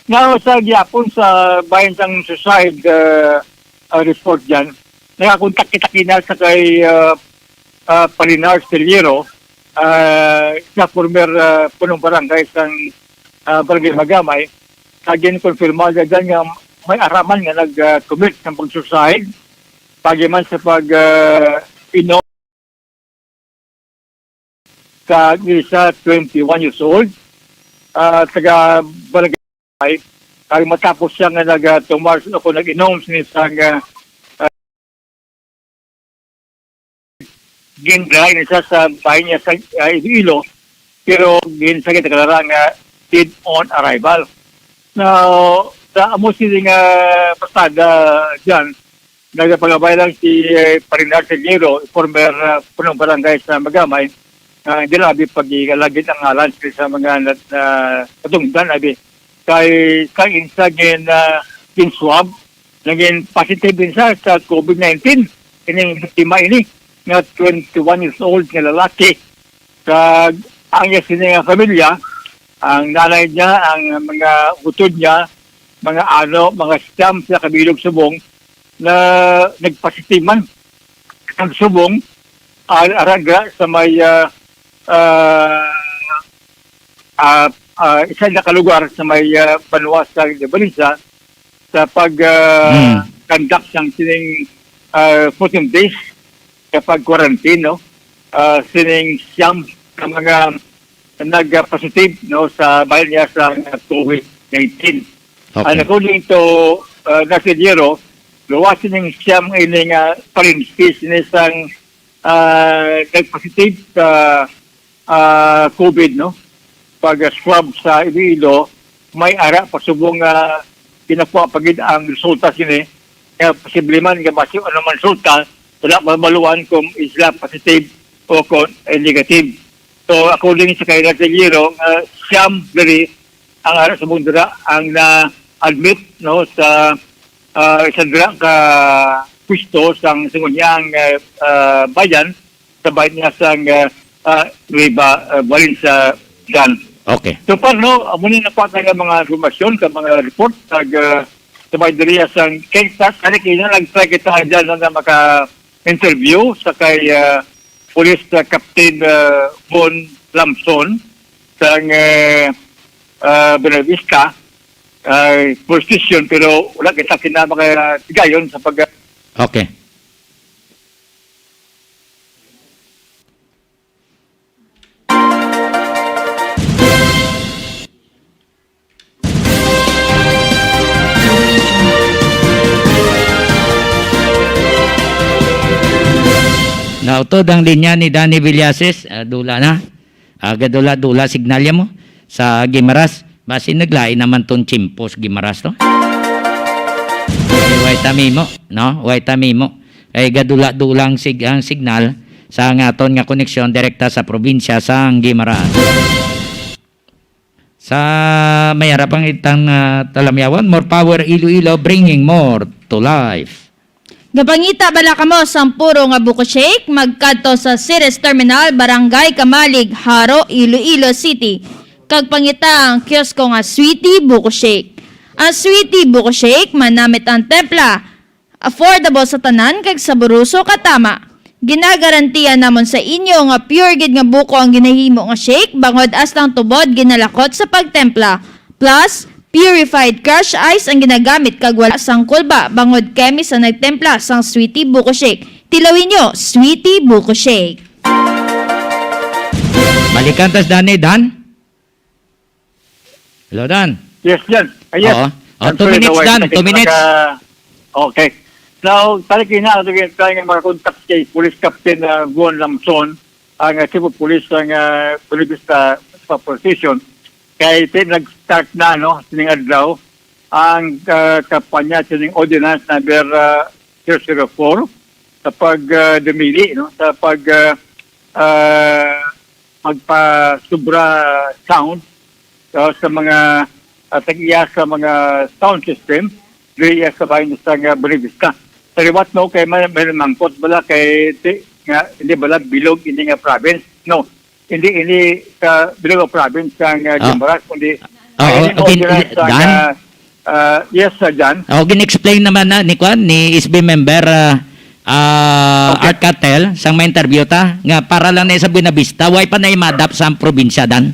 Now, sa gihapon sa bahin sang suicide, ah, ah, report dyan, nakakontak kita kina sa kay, ah, ah, Palinar Steliero, ah, sa former, ah, punong barangay sang, ah, Barangay Magamay, sa ginkonfirma niya dyan nga may araman nga nag-commit ng pag-suicide, pagi man sa pag, ah, inom sa isa, twenty-one years old, ah, taga Barangay, kag matapos siya nga nag-, ah, tumar o kung nag-inom sini sa nga, ah, ginbiyahe ni siya sa bahin niya sa, ah, Iloilo, pero gin-, sa gindeklarar nga dead on arrival. Now, sa amo sini nga pasada dyan, nagapagabay lang si, eh, Parinar Seguero, former, ah, punong barangay sa Magamay, nga hindi lang abi pag-ialagid ang ngalan sa mga na, na, katungdan, abi. Kay, kay insa gin, ah, gin-swab, naging positive din siya sa COVID nineteen, kining biktima ini. nga twenty-one years old nga lalaki. Kag ang iya sini nga pamilya, ang nanay niya, ang mga utod niya, mga ano, mga siyam sa kabilog subong na nagpositive man ang subong, ah, ara dira sa may, ah, ah, ah, ah, isa na ka lugar sa may, ah, banwa sa Valencia sa pag, ah, Hmm. conduct sang sining, ah, fourteen days sa pag-quarantine, no? Ah, sining siyam ka mga nag-positive, no, sa bahin niya sa covid nineteen. Okay. And according to, ah, Nasidiero, luwas sining siyam ini nga parintis ni sang, ah, nag-positive sa, ah, covid, no? Pag-swab sa Iloilo, may ara pa subong nga ginakuha pa gid ang resulta sini. Kaya posible man nga basi ano man resulta, wala pa maluan kung isla positive o kung, eh, negative. So, according sa kay Nasidiero, nga siyam diri ang ara sa Bundura ang na-admit, no, sa, ah, isa dira ka pwesto sang Sangguniang, eh, ah, Bayan sa bahin niya sang, ah, ah, Nueva, ah, Valencia, Jan. Okay. So, far, no, amo ni nakuha tayo nga mga informasyon sa mga report, nag, ah, sa bahin diri sang, kay sa, kani kina, nag-try kita dyan, no, na maka-interview sa kay, ah, Police, ah, Captain, ah, Von Lamson sang, eh, ah, Buenavista, ah, Police Station, pero wala kita kina makatigayon sa pag- Okay. Nautod ang linya ni Danny Villasis. Ah, dula na. Ah, gadula-dula signal ya mo sa Guimaras. Basi naglain naman tong tiyempo sa Guimaras to. Eh, way tamimo, no? Way tamimo. Kay gadula-dula ang sig-, ang signal sa nga aton nga koneksyon direkta sa probinsya sang Guimaras. Sa may harap ang itang, ah, talamyawan, More Power Iloilo, bringing more to life. Gapangita bala kamo sang puro nga buko shake? Magkadto sa Ceres Terminal, Barangay Camalig, Jaro, Iloilo City, kag pangita ang kiosko nga Sweetie Buko Shake. Ang Sweetie Buko Shake, manamit ang templa, affordable sa tanan kag saboroso ka tama. Ginagarantiya namon sa inyo nga pure gid nga buko ang ginahimo nga shake, bangod astang tubod ginalakot sa pagtempla. Plus, purified crush ice ang ginagamit kag wala sang kulba, bangod kami sa nagtempla sang Sweetie Buko Shake. Tilawi nyo, Sweetie Buko Shake. Balikan tas, Danny, Dan. Hello, Dan. Yes, Jan. Ah, yes. Oo. Oh, I'm two sorry, minutes, naway. Dan. Sakit Two minutes. Talaga. Okay. Now, tali kina, ano, tayo nga makakontak kay Police Captain, ah, Juan Lamson, ang, ah, Chief of Police ang, ah, Buenavista Municipal Police Station. Kay ti-, nag-start na, no, sining adlaw, ang, ah, kampanya sining Ordinance Number, ah, zero zero four sa pag, ah, dumili, no, sa pag, ah, ah, magpasubra sound, ah, sa mga, ah, tag-iya sa mga sound system diri sa bahin sa nga Buenavista. Sa liwat, no, kay may, may mangkot bala kay ti-, nga hindi bala bilog ini nga province, no. Hindi, hindi sa bilog nga province ang, ah, Ah. Guimaras, kundi Oo, may okay, ordinance ang, Dan? ah, ah, yes, ah, Jan. Oh, gin-explain naman na ni kwan, ni S B member, ah, ah, Okay. Art Cartel, sang may interview ta, nga para lang na sa Buenavista, way pa na i-adapt sa probinsya, Dan?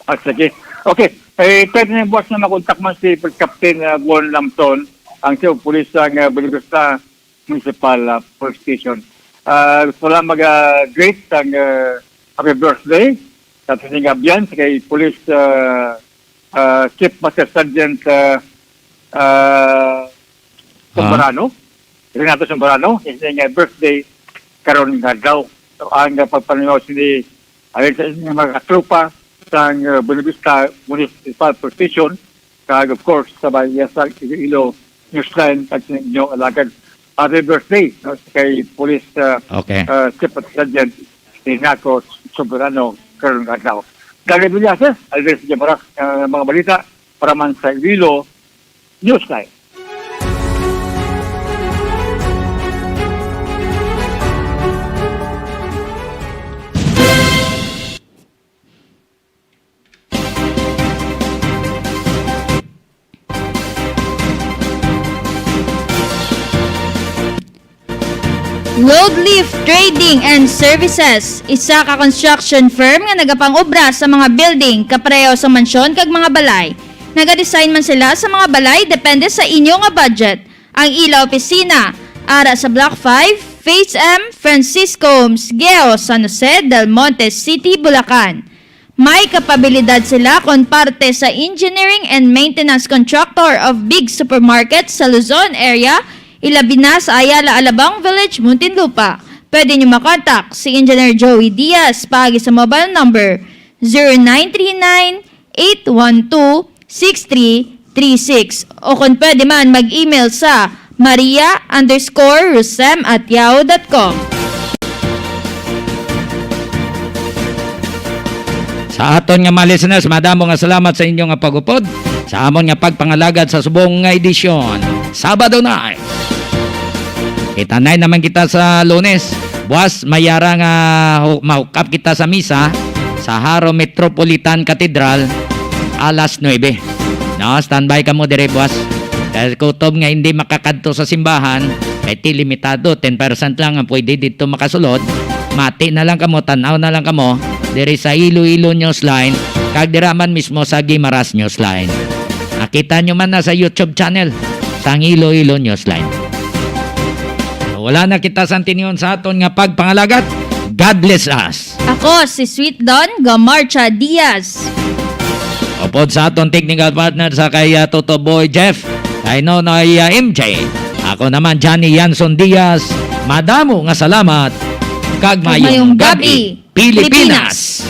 Ah, sige. Okay. Eh, pwede na buwas na makontak man si Police Captain, ah, Juan Lamson, ang Chief of Police sa, ah, Buenavista Municipal, ah, Police Station. Ah, gusto lang mag, ah, greet ang, ah, happy birthday sa ating abyan, sa kay Police, ah, ah, Chief Master Sergeant, ah, ah, Ah. Sumbarano, Renato Sumbarano, is nga birthday karon nga adlaw. So, ang, ah, pagpanunaw sini, ayon sa inyong mga katropa sa, ah, Buenavista Municipal Police Station, kag, of course, sa Bahiyasag Iloilo Newsline, kag sa inyong alagad. Happy birthday, no, kay Police, ah, Okay. ah, Chief Sergeant Renato Sumbarano, karon nga adlaw. Dali Villases, Alvin Guimaras, ah, mga balita para man sa Iloilo Newsline. Gold Leaf Trading and Services, isa ka construction firm nga nagapang-obra sa mga building, kapareho sa mansyon kag mga balay. Nagadesign man sila sa mga balay depende sa inyo nga budget. Ang ila opisina ara sa Block five, Phase M, Francisco Homes, Geo, San Jose del Monte City, Bulacan. May kapabilidad sila kon parte sa engineering and maintenance contractor of big supermarkets sa Luzon area, ilabi na sa Ayala Alabang Village, Muntinlupa. Pwede niyo makontak si Engineer Joey Diaz paagi sa mobile number zero nine three nine, eight one two, six three three six, o kung pwede man, mag-email sa maria underscore rusem at yahoo dot com. Sa aton nga mga listeners, madamo nga salamat sa inyo nga pag-upod sa amon nga pagpangalagad sa subong nga edisyon. Sabado na. Kita na naman kita sa Lunes. Buwas, mayara nga hu- mahukap kita sa misa sa Jaro Metropolitan Cathedral alas nuebe. No, standby kamo dire, buwas. Kay kutob nga hindi makakadto sa simbahan, kay ti limitado, ten percent lang ang pwede dito makasulod. Mati na lang kamo, tanaw na lang kamo dire sa Iloilo Newsline, kag dira man mismo sa Guimaras Newsline. Nakita nyo man na sa YouTube channel sang Iloilo Newsline. Wala na kita sa tinyon sa aton nga pagpangalagat. God bless us. Ako si Sweet Don Gamarcha Diaz. Upod sa aton technical partner sa kay uh, Toto Boy Jeff, kay Nonoy uh, M J. Ako naman, Johnny Yanson Diaz. Madamo nga salamat. Kag mayong gabi, Pilipinas.